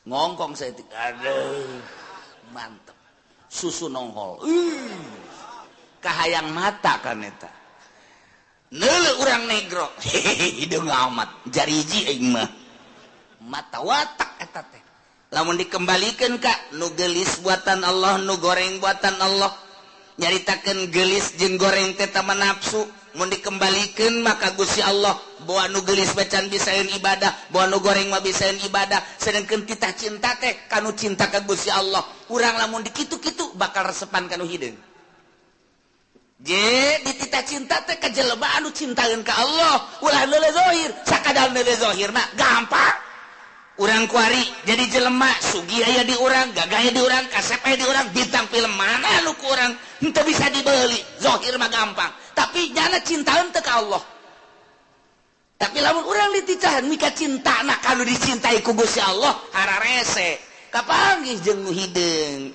Ngongkong saya aduh mantep. Susu nonghol. Kahayang mata kan eta. Neuleuh urang negro. Hideung amat jariji aing mah. Mata watak eta teh. Lamun dikembalikeun ka nu geulis buatan Allah, nu goreng buatan Allah. Nyaritakeun geulis jeung goreng teh tama nafsu. Mun dikembalikeun maka Gusti Allah boa nu geulis bacan bisaeun ibadah, boa nu goreng mah bisaeun ibadah. Sedengkeun titah cinta teh kanu cinta ka Gusti Allah. Urang lamun dikitu-kitu bakal resepan kanu hideung. Je dititah cinta teh ka jelema anu cintaeun ka Allah, ulah neuleuh zahir, sakadar neuleuh zahir mah gampang. Urang kuari jadi jelema sugih aya di urang, gagah aya di urang, kasep aya di urang, bintang film mana nu ku urang henteu bisa dibeli, zahir mah gampang. Tapi nyana cintaeun teu ka Allah. Tapi lamun urang dititahan mika cintana kanu dicintai ku Gusti Allah hararese. Kapanggih jeung nu hideung.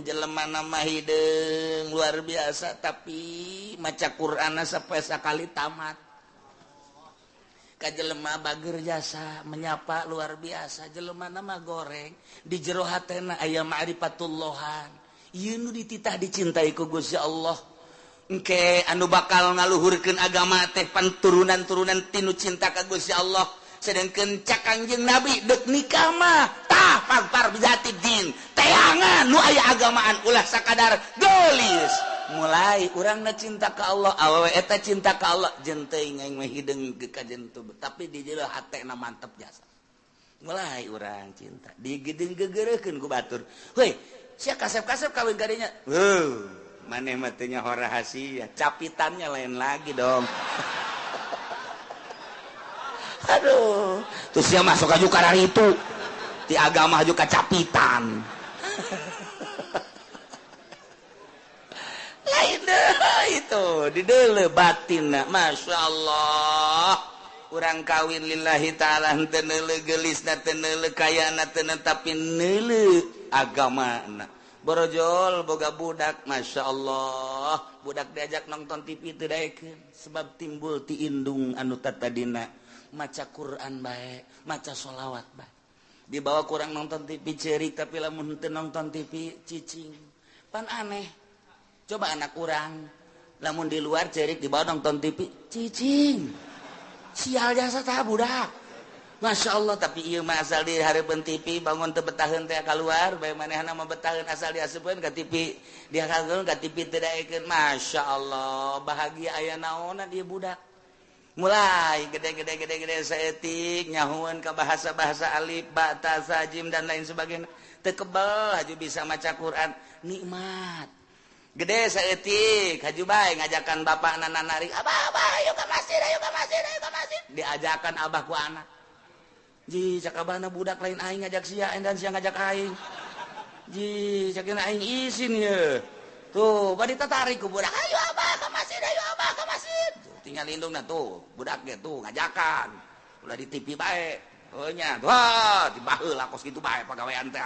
Jelema nama hideung luar biasa tapi maca Qur'anna sampai sakali tamat. Ka jelema bager jasa menyapa luar biasa, jelema nama goreng di jero hatena aya ma'rifatullahan. Ieu nu dititah dicintai ku Gusti Allah. Engke anu bakal ngaluhurkeun agama teh panturunan-turunan tinu cinta ka Gusti Allah. Sedangkeun cak Kangjeng Nabi deuk nikah mah tah pagpar bijati din teangan nu aya agamaan ulah sakadar geulis. Mulai urangna cinta ka Allah, awewe eta cinta ka Allah, jeung teuing aing mah hideung ka jentu, tapi di jero hatena mantep jasa. Mulai urang cinta digedeung gegereukeun ku batur. Heuy, sia kasep-kasep kawin ka dinya. Heuh, maneh mah teu nyaho rahasia, capitannya lain lagi dong. Aduh, terus dia masuk aja karena itu di agama juga kacapitan. Lain deh itu di deuleu batinna, Masya Allah. Urang kawin lillahi ta'ala henteu neuleuh geulisna, teu neuleuh kayana, teu tapi neuleuh agamana. Borojol boga budak, Masya Allah. Budak diajak nonton TV teu daekeun sebab timbul ti indung anu tatadina maca Quran bae, maca sholawat bae. Dibawa kurang nonton TV cerik, tapi lamun teu nonton TV cicing. Pan aneh. Coba anak urang lamun di luar cerik dibawa nonton TV cicing. Sial jasa tah budak. Masya Allah, tapi ieu mah asal di hareupeun TV bangun teu betaheun teh kaluar, bae manehna mah betaheun asal diaseupeun ka TV, dihakeun ka TV teu daekeun. Masya Allah, bahagia aya naonan ieu budak. Mulai gede-gede-gede-gede saeutik nyahueun ka bahasa-bahasa alif, ba, ta, sa, jim dan lain sebagainya. Teu kebel haju bisa maca Quran, nikmat. Gede saeutik haju bae ngajakan bapakna nanarik, "Abah, abah, ayo ka masjid, ayo ka masjid, ayo ka masjid." Diajakan abah ku anak. Ji, cak abahna budak lain aing ngajak sia dan sia ngajak aing. Ji, cak aing isin ye. Tuh, bari tatarik ku budak, "Ayo abah ka masjid, ayo abah ka masjid." Tinggal lindung nah tuh budaknya tuh ngajakan ulah di TV bae heuh nya wah dibaheula kos kitu bae pagawean teh.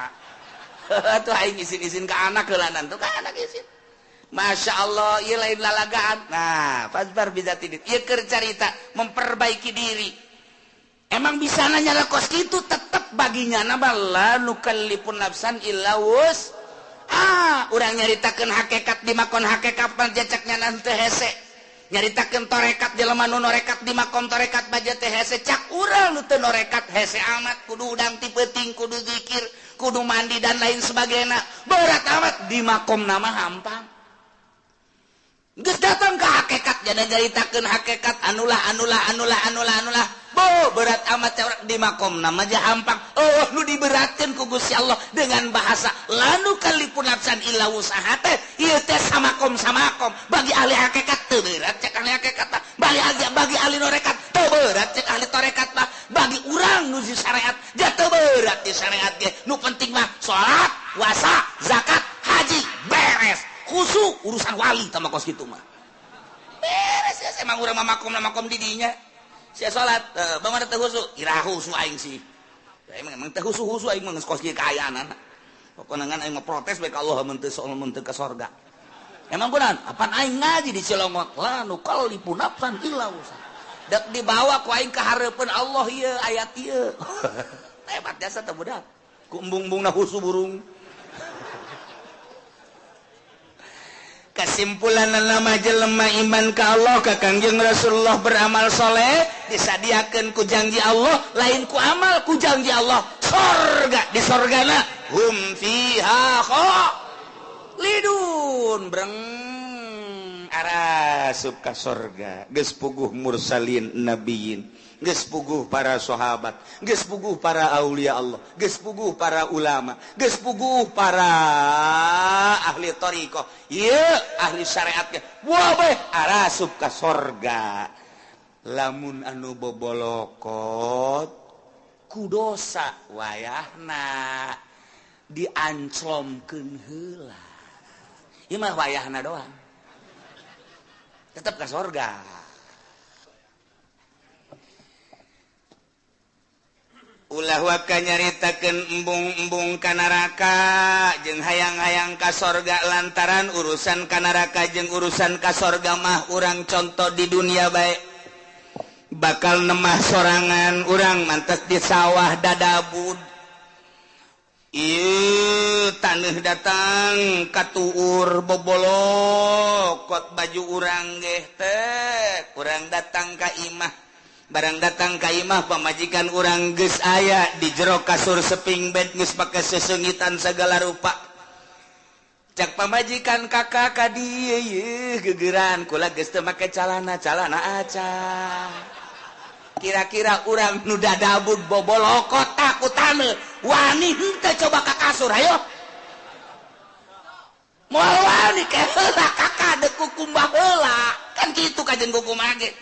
Tuh aing isin-isin ka anak heulanan tuh ka anak isin. Masya Allah, ieu lain lalagaan. Nah, fasbar bizati ieu keur carita memperbaiki diri. Emang bisa nanya kos kitu tetep baginya na la nukallifun nafsan illa wus. Ah, urang nyaritakeun hakikat di makon hakikat panjacaknya nanti hese. Nyaritakeun torekat jelema nu norekat di makom torekat baja teh hese cak urang nu teu norekat hese amat kudu udang ti peuting kudu zikir kudu mandi dan lain sebagainya berat amat di makom nama hampang. Geus datang ke hakikat jadi nyaritakeun hakikat anulah anulah anulah anulah anulah bo berat amat cak di makom nama aja hampang. Oh nu diberatkeun ku Gusti Allah dengan bahasa lanu kalipun nafsan illa wusaha teh ieu teh samakom samakom bagi ahli hakikat teu berat cek ahli hakikat mah, bagi ahli norekat teu berat cek ahli torekat mah, bagi urang nu di syariat ja teu berat di syariat ge nu penting mah salat, puasa, zakat, haji beres. Khusyuk urusan wali tama kos kitu mah. Beres ya emang urang mah makom makom di dinya. Sia salat, bagaimana teu khusyuk? Ira khusyuk aing sih. Ya, emang teu khusyuk aing mah geus kos kieu kaayaan. Pokona ngan aing mah protes bae ka Allah mun teu soal mun teu ka sorga. Emang kunaon? Apan aing ngaji di Cilongok la nukallifu nafsan illa wusaha. Dek dibawa ku aing ka hareupeun Allah ieu ayat ieu. Hebat jasa teh budak. Ku embung-embungna khusyuk burung. Kesimpulan nama jelema iman ka Allah ka Kangjeng Rasulullah beramal soleh disadiakeun ku janji Allah lain ku amal ku janji Allah sorga di sorgana hum fiha khalidun breng arasup ka sorga geus puguh mursalin nabiyin geus puguh para sahabat geus puguh para aulia Allah geus puguh para ulama geus puguh para ahli thariqah ieu ahli syariat ge wabeh arasup ka sorga lamun anu bobolokot ku dosa wayahna dianclomkeun heula ieu mah wayahna doang tetep ka sorga. Ulah waka nyaritakeun embung-embung ka neraka jeung hayang-hayang ka sorga lantaran urusan ka neraka jeung urusan ka sorga mah urang contoh di dunia bae bakal nemah sorangan urang mantes di sawah dadabud ieu taneuh datang katuur bobolokot baju urang geh teh urang datang ka imah barang datang ka imah pamajikan urang geus aya di jero kasur seping bed geus pake sesengitan segala rupa cak pamajikan kakak ka dieu yeuh gegeran kula geus teu make calana calana aca kira-kira urang nu dadabud bobolokot takutan wani henteu coba ka kasur hayo moal wani ke heula kakak deuk kukumbah heula kan kitu kajen kukumbah ge.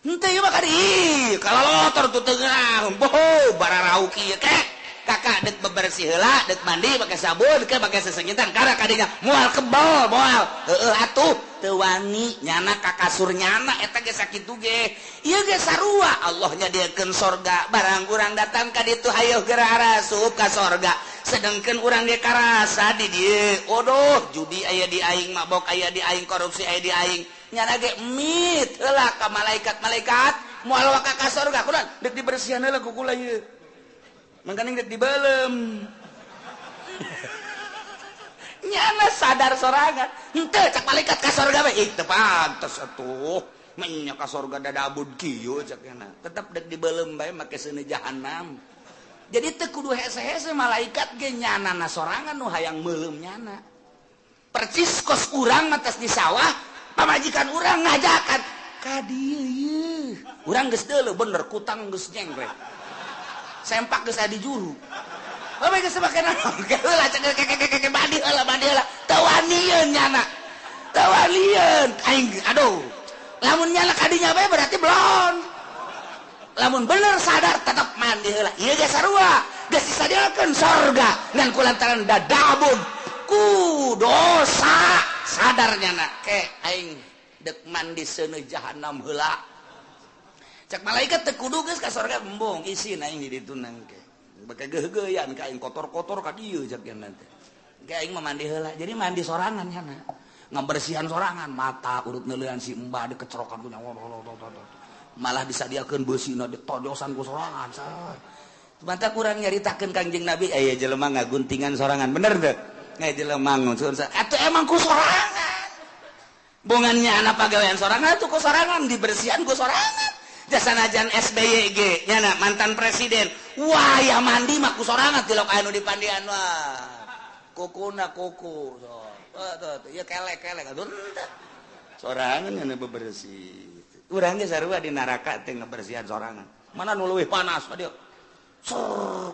Henteu ieu mah ka dieu kalalotor tuh tengah boho bararauki ieu kek kakak dek bebersih heula dek mandi make sabun ke make sesengitan kara kadinya moal kebal moal heueuh atuh teu wani nyana ka kasur nyana eta ge sakitu ge ieu ge sarua Allah nyadiakeun sorga barang urang datang ka ditu hayoh geura arasup ka sorga sedangkan urang ge karasa di dieu odoh judi aya di aing mabok aya di aing korupsi aya di aing nyana ge mit heula ka malaikat-malaikat moal waka ka sorga kunaon dek dibersihan heula ku kula ieu mangkaning dek dibelem nyana sadar sorangan henteu cak malaikat ka sorga bae ih teu pantes atuh menya ka sorga dadabud kieu cak nyana tetep dek dibelem bae make seuneu jahanam. Jadi teu kudu hese-hese malaikat ge nyanana sorangan nu hayang meuleum nyana percis kos urang mah tos di sawah pamajikan urang ngajakan ka dieu ieu urang geus deuleu bener kutang geus nyengklek sempak geus aya di juru. Bae geus make naon? Heula cek keke mandi heula mandi heula. Teu wanieun nyana. Teu wanieun aing aduh. Lamun nyana kadinya bae berarti belon. Lamun bener sadar tetep mandi heula. Ieu ge sarua, geus disadiakeun sorga ngan kulantaran dadabun ku dosa sadar nyana ke aing dek mandi seuneu jahanam heula. Cak malaikat teu kudu geus ka sorga embung isin aing di ditu nangke. Bake geugeuyan ka aing kotor-kotor ka dieu cak nya teh. Ke aing mah mandi heula. Jadi mandi sorangan nyana. Ngabersihan sorangan mata urut neuleuan si embah dikecerokan ku nyawa. Malah disadiakeun beusina ditojosan ku sorangan. Mata kurang nyaritakeun Kangjeng Nabi aya jelema ngaguntingan sorangan. Bener teu? Aya jelema nguncun atuh emang ku sorangan. Bongannya anak pagawean sorangan atuh ku sorangan dibersihan ku sorangan. Jasanajan SBYG nyana mantan presiden wah ya mandi mah ku sorangan tilok anu dipandian wah kukuna kuku so tuh ya kelek-kelek atuh sorangan nyana bebersih urang ge sarua di neraka teh ngabersihan sorangan mana nu leuwih panas dieu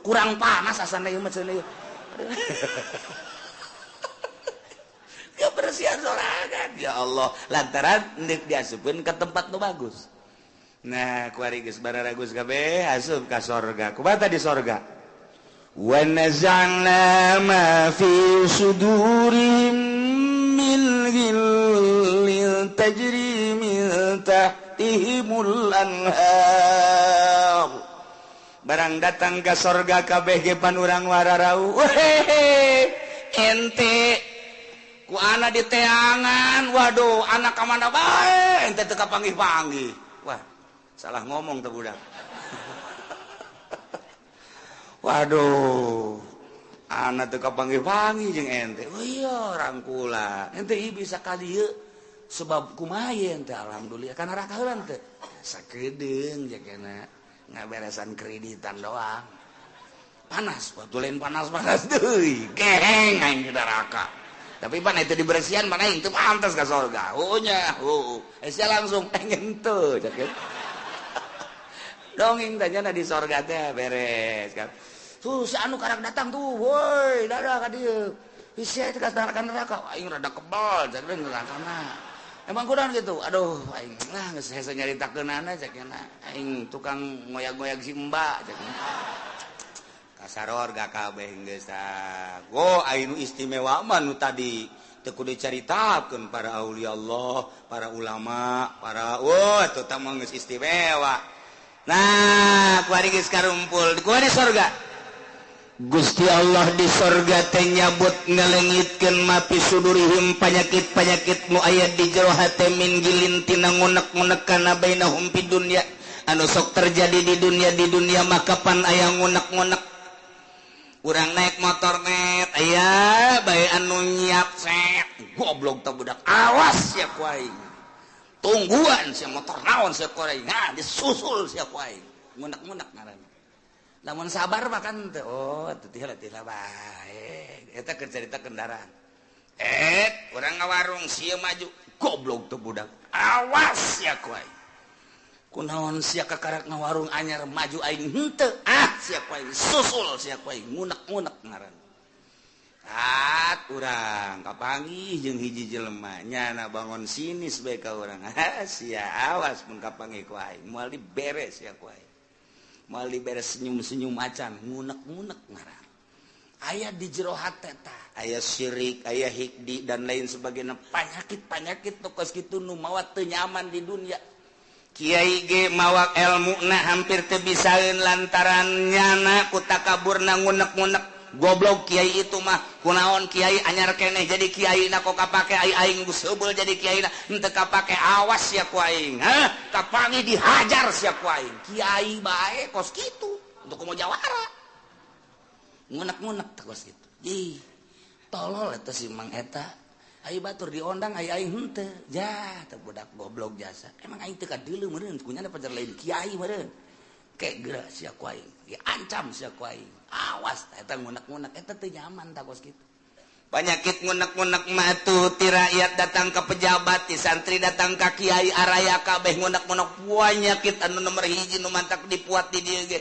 kurang panas asana ieu mah cenah ieu kebersihan sorangan ya Allah lantaran deuk diasupkeun ka tempat nu bagus. Nah, kuari geus bararagus kabeh asup ka sorga. Kumaha di sorga? Wa naza'na ma fi sudurihim min ghillin tajri min tahtihimul anhar. Barang datang ka sorga kabeh ge pan urang wararau. Wehehe, ente ku ana diteangan, waduh, anak ka mana bae ente teu kapanggih-panggih. Wah, salah ngomong tuh budak. Waduh, anak teu kapanggih-panggih jeung ente. Oh iya, rangkula. Ente ieu bisa ka dieu sebab kumaha ente alhamdulillah kana neraka heula teh. Sakedeung jakena ngaberesan kreditan doang. Panas, waktu lain panas-panas deui. Geheng aing di neraka. Tapi pan itu dibersihan mana aing teu pantas ka sorga. Oh nya, heuh. Sia langsung pengen teu cek. Dongeng tanya di sorga teh beres kan. Tuh si anu karak datang tuh, woi, dadah ka dieu. Sia teh ka neraka, aing rada kebal cek nerakana. Emang kurang gitu. Aduh, aing lah geus hese nyaritakeunana cek aing tukang ngoyag-ngoyag si Mbak cek. Ka sorga kabeh geus tah. Go aing nu istimewa mah nu tadi teu kudu dicaritakeun para aulia Allah, para ulama, para wah teu tah mah geus istimewa. Nah, kuari geus karumpul, kuari sorga. Gusti Allah di sorga teh nyabut ngalengitkeun mapi sudurihim panyakit-panyakit nu aya di jero hate min gilin tina ngunek-ngunek kana bainahum fid dunya anu sok terjadi di dunia maka pan aya ngunek-ngunek. Urang naik motor net aya bae anu nyiap set goblok teh budak awas sia ku aing. Tungguan sia motor naon sia ku aing. Nah, disusul sia ku aing. Ngunek-ngunek ngaranna. Lamun sabar mah kan teh oh teu teh bae. Eta keur carita kendaraan. Urang ngawarung sia maju goblok teh budak. Awas sia ku aing. Kunaon sia kakarak ngawarung anyar maju aing henteu. Ah sia ku aing susul sia ku aing ngunek-ngunek ngaranna. At urang kapanggih jeung hiji jelema nyana bangun sinis bae ka urang. Sia awas mun kapanggih ku aing, moal diberes ya ku aing. Moal diberes senyum-senyum acan, ngunek-ngunek ngaran. Aya di jero hate tah, aya syirik, aya hikdi dan lain sebagainya, panyakit-panyakit nu kos kitu nu mawa teu nyaman di dunia. Kiai ge mawa elmuna hampir teu bisaeun lantaran nyana ku takaburna ngunek-ngunek. Goblok kiai itu mah, kunaon kiai anyar keneh jadi kiai na kok kapake ai aing geus heubeul jadi kiai na henteu kapake, awas sia ku aing. Hah, kapanggih dihajar sia ku aing. Kiai bae kos kitu untuk komo jawara. Ngunek-ngunek teh kos kitu. Ih, tolol eta si Mang eta. Ai batur diondang ai aing henteu. Ja, teh budak goblok jasa. Emang aing teu kadeuleu meureun kunyana pajar lain kiai meureun. Kek geura sia ku aing, diancam sia ku aing. Awas eta ngunek-ngunek eta teu nyaman tah kos kitu. Penyakit ngunek-ngunek mah tuh ti rakyat datang ke pejabat, ti santri datang ka kiai, araya kabeh ngunek-ngunek. Penyakit anu nomor hiji nu mantak dipuat di dieu ge.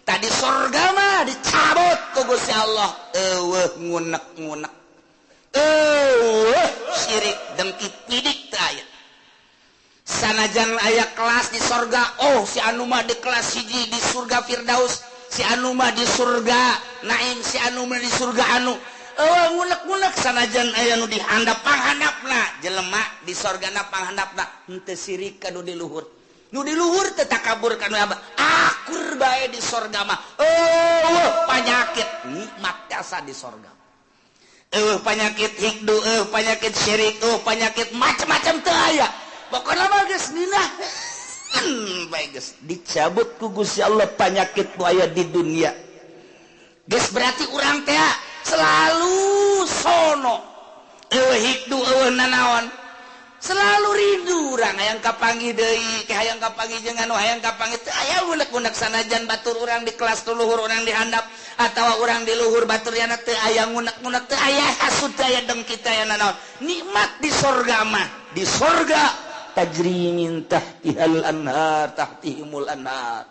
Tadi sorga mah dicabut ku Gusti Allah. Eueuh ngunek-ngunek. Eueuh syirik dengki pidik teu aya. Sanajan aya kelas di sorga, oh si anu mah di kelas hiji di surga Firdaus, si anu mah di surga Naim, si anu mah di surga anu. Eueuh ngunek-ngunek sanajan aya nu dihandap panghandapna, jelema di sorgana panghandapna henteu sirik ka nu di luhur. Nu di luhur teu takabur ka nu abah. Akur bae di sorga mah. Eueuh panyakit nikmat jasa di sorga. Eueuh panyakit hikdu, eueuh panyakit syirik, eueuh panyakit macam-macam teu aya. Pokokna mah geus nginah. Bae geus dicabut ku Gusti Allah panyakit nu aya di dunia. Geus berarti urang teh selalu sono. Eueuh hikdu, eueuh nanaon. Selalu rindu urang hayang kapanggih deui, ke hayang kapanggih jeung anu hayang kapanggih teu aya unek-unek sanajan batur urang di kelas luhur urang di handap atawa urang di luhur batur yana teu aya ngunek-ngunek, teu aya hasud, teu aya dengki, teu aya nanaon. Nikmat di sorga mah, di sorga tajri min tahtihal anhar, tahtihimul anhar.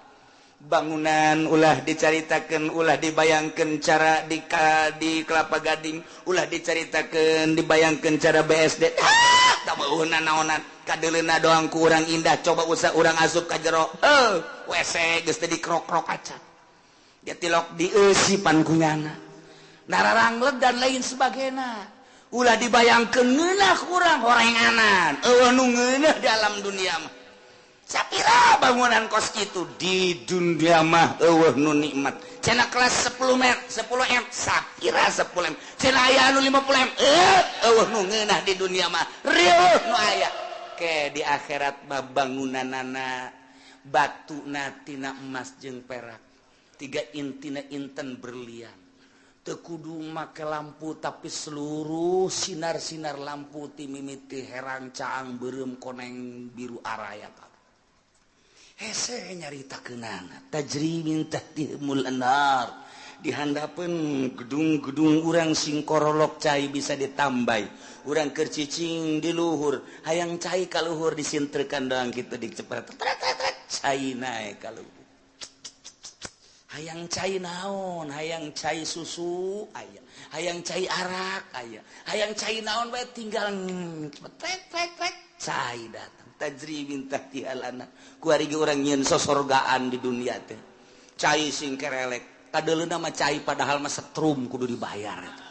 Bangunan ulah dicaritakeun, ulah dibayangkeun cara di Kelapa Gading, ulah dicaritakeun dibayangkeun cara BSD. Ah, tak beuheuna naonan, kadeuleuna doang ku urang indah, coba usah urang asup ka jero. Heuh, WC geus teh dikrok-krok acan. Dia tilok dieusi pankunyana. Nararangleg dan lain sebagainya. Ulah dibayangkeun ngeunah kurang horenganan. Eueuh nu ngeunah di alam dunia mah. Sapira bangunan kos kitu di dunia mah eueuh nu nikmat. Cenah kelas 10 m, 10 m, sapira 10 m. Cenah aya anu 50 m, eueuh nu ngeunah di dunia mah. Rieuh nu aya. Ke di akhirat mah bangunanana batuna tina emas jeung perak. Tiga intina inten berlian. Teu kudu make lampu tapi seluruh sinar-sinar lampu ti mimiti herang caang beureum koneng biru araya kabeh. Hese nyaritakeunana tajri min tahtihimul anhar. Di handapeun gedung-gedung urang sing korolok cai bisa ditambai. Urang keur cicing di luhur, hayang cai ka luhur disintrekan doang kitu dicepret. Cai naek ka luhur. Hayang cai naon, hayang cai susu aya, hayang cai arak aya, hayang cai naon bae tinggal trek trek trek cai datang. Tajri min tahtihal anhar. Kuari ge urang nyieun sosorgaan di dunia teh. Cai sing kerelek, kadeuleuna mah cai padahal mah setrum kudu dibayar eta.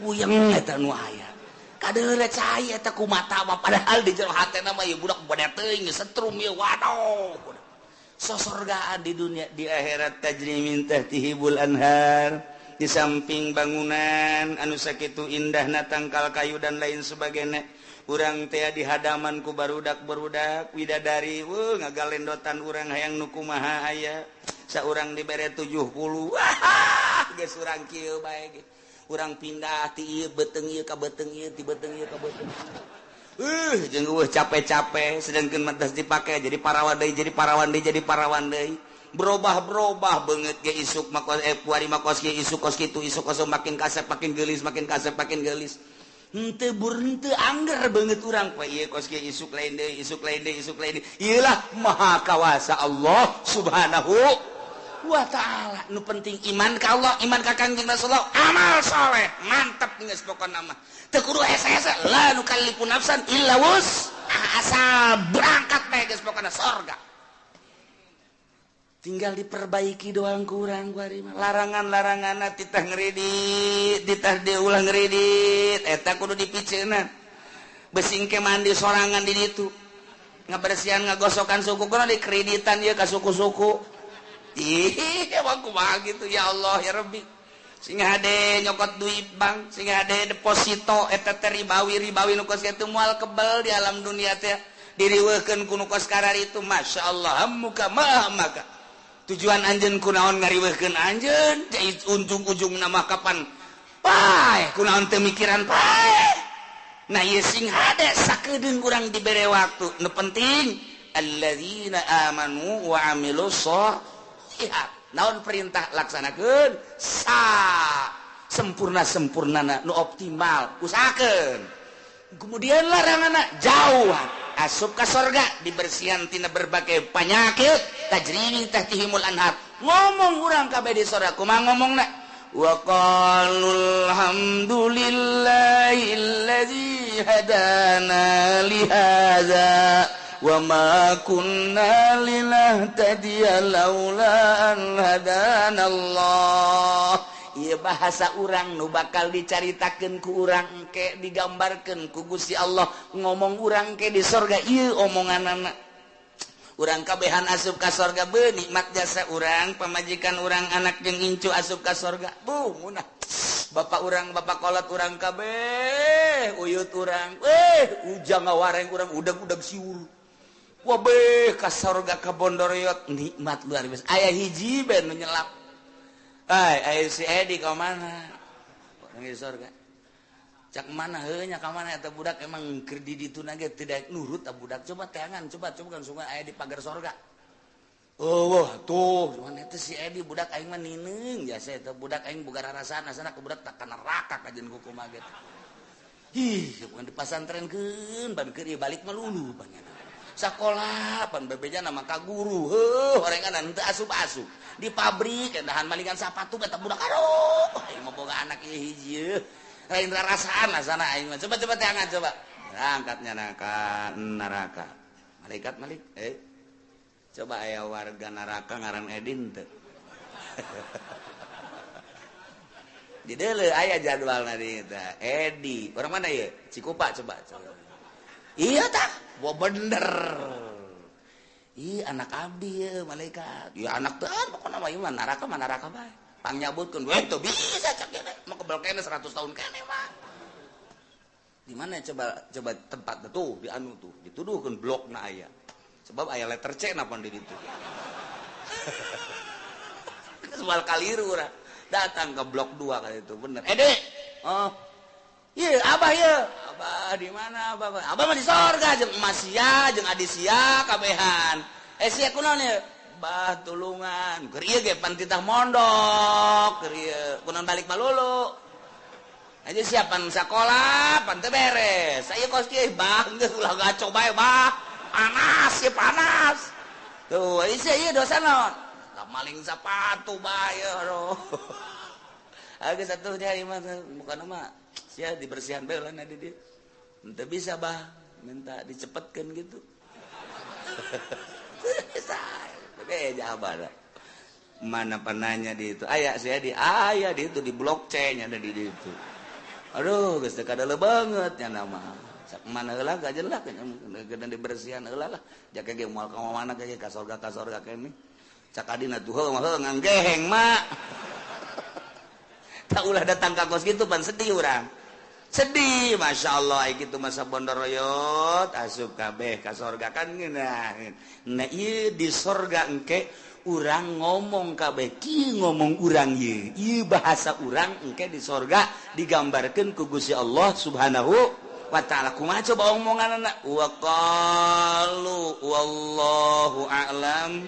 Puyeng eta nu aya. Kadeuleuna cai eta ku mata mah padahal di jero hatena mah ieu budak bade teuing setrum ieu waduh. Sosorgaan di dunia, di akhirat tajri min tahtihimul anhar. Di samping bangunan anu sakitu indahna tangkal kayu dan lain sebagainya. Urang teh di hadaman ku barudak-barudak widadari, weuh ngagalendotan urang hayang nu kumaha aya. Saurang dibere 70. Wah, geus urang kieu bae ge. Urang pindah ti ieu beuteung ieu ka beuteung ieu, ti beuteung ieu ka beuteung. Jeung eueuh capek-capek sedangkeun mah geus dipake jadi parawan deui, jadi parawan deui, jadi parawan deui. Berubah-berubah beungeut ge isuk mah kuari mah kos kieu, isuk kos kitu, isuk kos makin kasep makin geulis, makin kasep makin geulis. Henteu bur henteu angger beungeut urang poe ieu kos kieu isuk lain deui, isuk lain deui, isuk lain deui. Ieu lah maha kawasa Allah Subhanahu. wa ta'ala. Nu penting iman ka Allah, iman ka Kangjeng Rasulullah, amal soleh, mantap geus pokona mah. Teu kudu hese-hese, la nukallifu nafsan illa wus. Asal berangkat bae geus pokona sorga. Tinggal diperbaiki doang kurang kuari mah. Larangan-laranganna titah ngredit, titah diulah ngredit, eta kudu dipiceunan. Besing ke mandi sorangan di ditu. Ngabersihan ngagosokan suku kudu dikreditan ieu ka suku-suku. Ih, emang kumaha gitu ya Allah ya Rabbi. Sing hade nyokot duit bank, sing hade deposito eta teh ribawi-ribawi nu kos kitu moal kebel di alam dunia teh. Diriweuhkeun ku nu kos kararitu, masyaallah muka maha maka. Tujuan anjeun kunaon ngariweuhkeun anjeun, ujung-ujung nama kapan paeh kunaon teu mikiran paeh. Nah ieu sing hade sakedeung urang dibere waktu. Nu penting alladzina amanu wa amilus sholihat. Naon perintah laksanakeun sa sempurna-sempurnana nu optimal usahakeun. Kemudian laranganna jauhan asup ka sorga dibersihan tina berbagai penyakit tajri min tahtihimul anhar. Ngomong urang kabeh di sorga kumaha ngomongna? Wa qalu alhamdulillahilladzi hadana li hadza wa ma kunna linahtadiya laula an hadana Allah. Ieu bahasa urang nu bakal dicaritakeun ku urang engke digambarkeun ku Gusti Allah ngomong urang ke di sorga ieu omonganana. Urang kabehan asup ka sorga beuh nikmat jasa urang pamajikan urang anak jeung incu asup ka sorga buh munah bapak urang bapak kolot urang kabeh uyut urang ujang ngawareng urang udag-udag siur wah beuh ka sorga ka Bondoroyot nikmat luar biasa aya hiji bae nu nyelap. Ai aya si Edi ka mana urang di sorga cak mana heuh nya ka mana eta budak emang keur di ditu na ge tidak nurut ta budak coba teangan coba coba kan sungai aya di pagar sorga. Oh wah tuh cuman eta si Edi budak aing mah nineung jasa eta budak aing boga rarasaan asana ku budak tak ka neraka kajeun ku kumaha ge. Ih bukan dipasantrenkeun ban keur ieu balik mah lulu panjana. Sakola pan bebejana mah ka guru heuh horengan teu asup-asup di pabrik endahan malingan sapatu eta budak aduh aing mah boga anak ieu hiji lain rarasaan lah sana aing mah coba coba teangan coba angkatnya neraka neraka malaikat malik coba aya warga neraka ngaran Edin teu di deuleu aya jadwalna di eta Edi orang mana ieu Cikupa coba coba iya tah wah bener ih anak abdi ye malaikat ya anak teh pokona mah ieu mah neraka bae pangnyabutkeun we teu bisa cak kene mah kebel kene 100 tahun kene mah. Di mana coba coba tempat tuh di anu tuh dituduhkeun blokna aya. Sebab aya letter C napa di ditu. Soal kaliru urang. Datang ke blok 2 kali itu bener. Dek. Oh. Ieu abah ieu. Abah di mana abah? Abah mah di sorga jeung emas sia jeung adi sia kabehan. Sia kunaon ieu? Bah tulungan keur ieu ge pan titah mondok keur ieu kunaon balik malulu aja siapan sakola pan teu beres aya kos kieu bah geus ulah gaco bae bah panas ieu panas tuh ieu ieu dosa naon maling sapatu bae aduh geus atuh nya ieu mah bukan mah sia dibersihan bae lah di dieu teu bisa bah minta dicepetkeun gitu. Bisa mana penanya di itu aya saya di aya di itu di blok C nya ada di itu aduh geus teu kadeuleung banget nya nama sak mana heula gajelak nya dibersihan heula lah jaka ge moal ka mana ge ka sorga kene cak adina tuh heuh mah nganggeheng mak tak ulah datang ka kos kitu pan sedih urang sedih masya Allah gitu masa Bondoroyot asup kabeh ka sorga kan ngeunah. Nah ieu di sorga engke urang ngomong kabeh kieu ngomong urang ieu ieu bahasa urang engke di sorga digambarkeun ku Gusti Allah Subhanahu wa ta'ala. Kumaha coba omonganna wa qalu wallahu a'lam.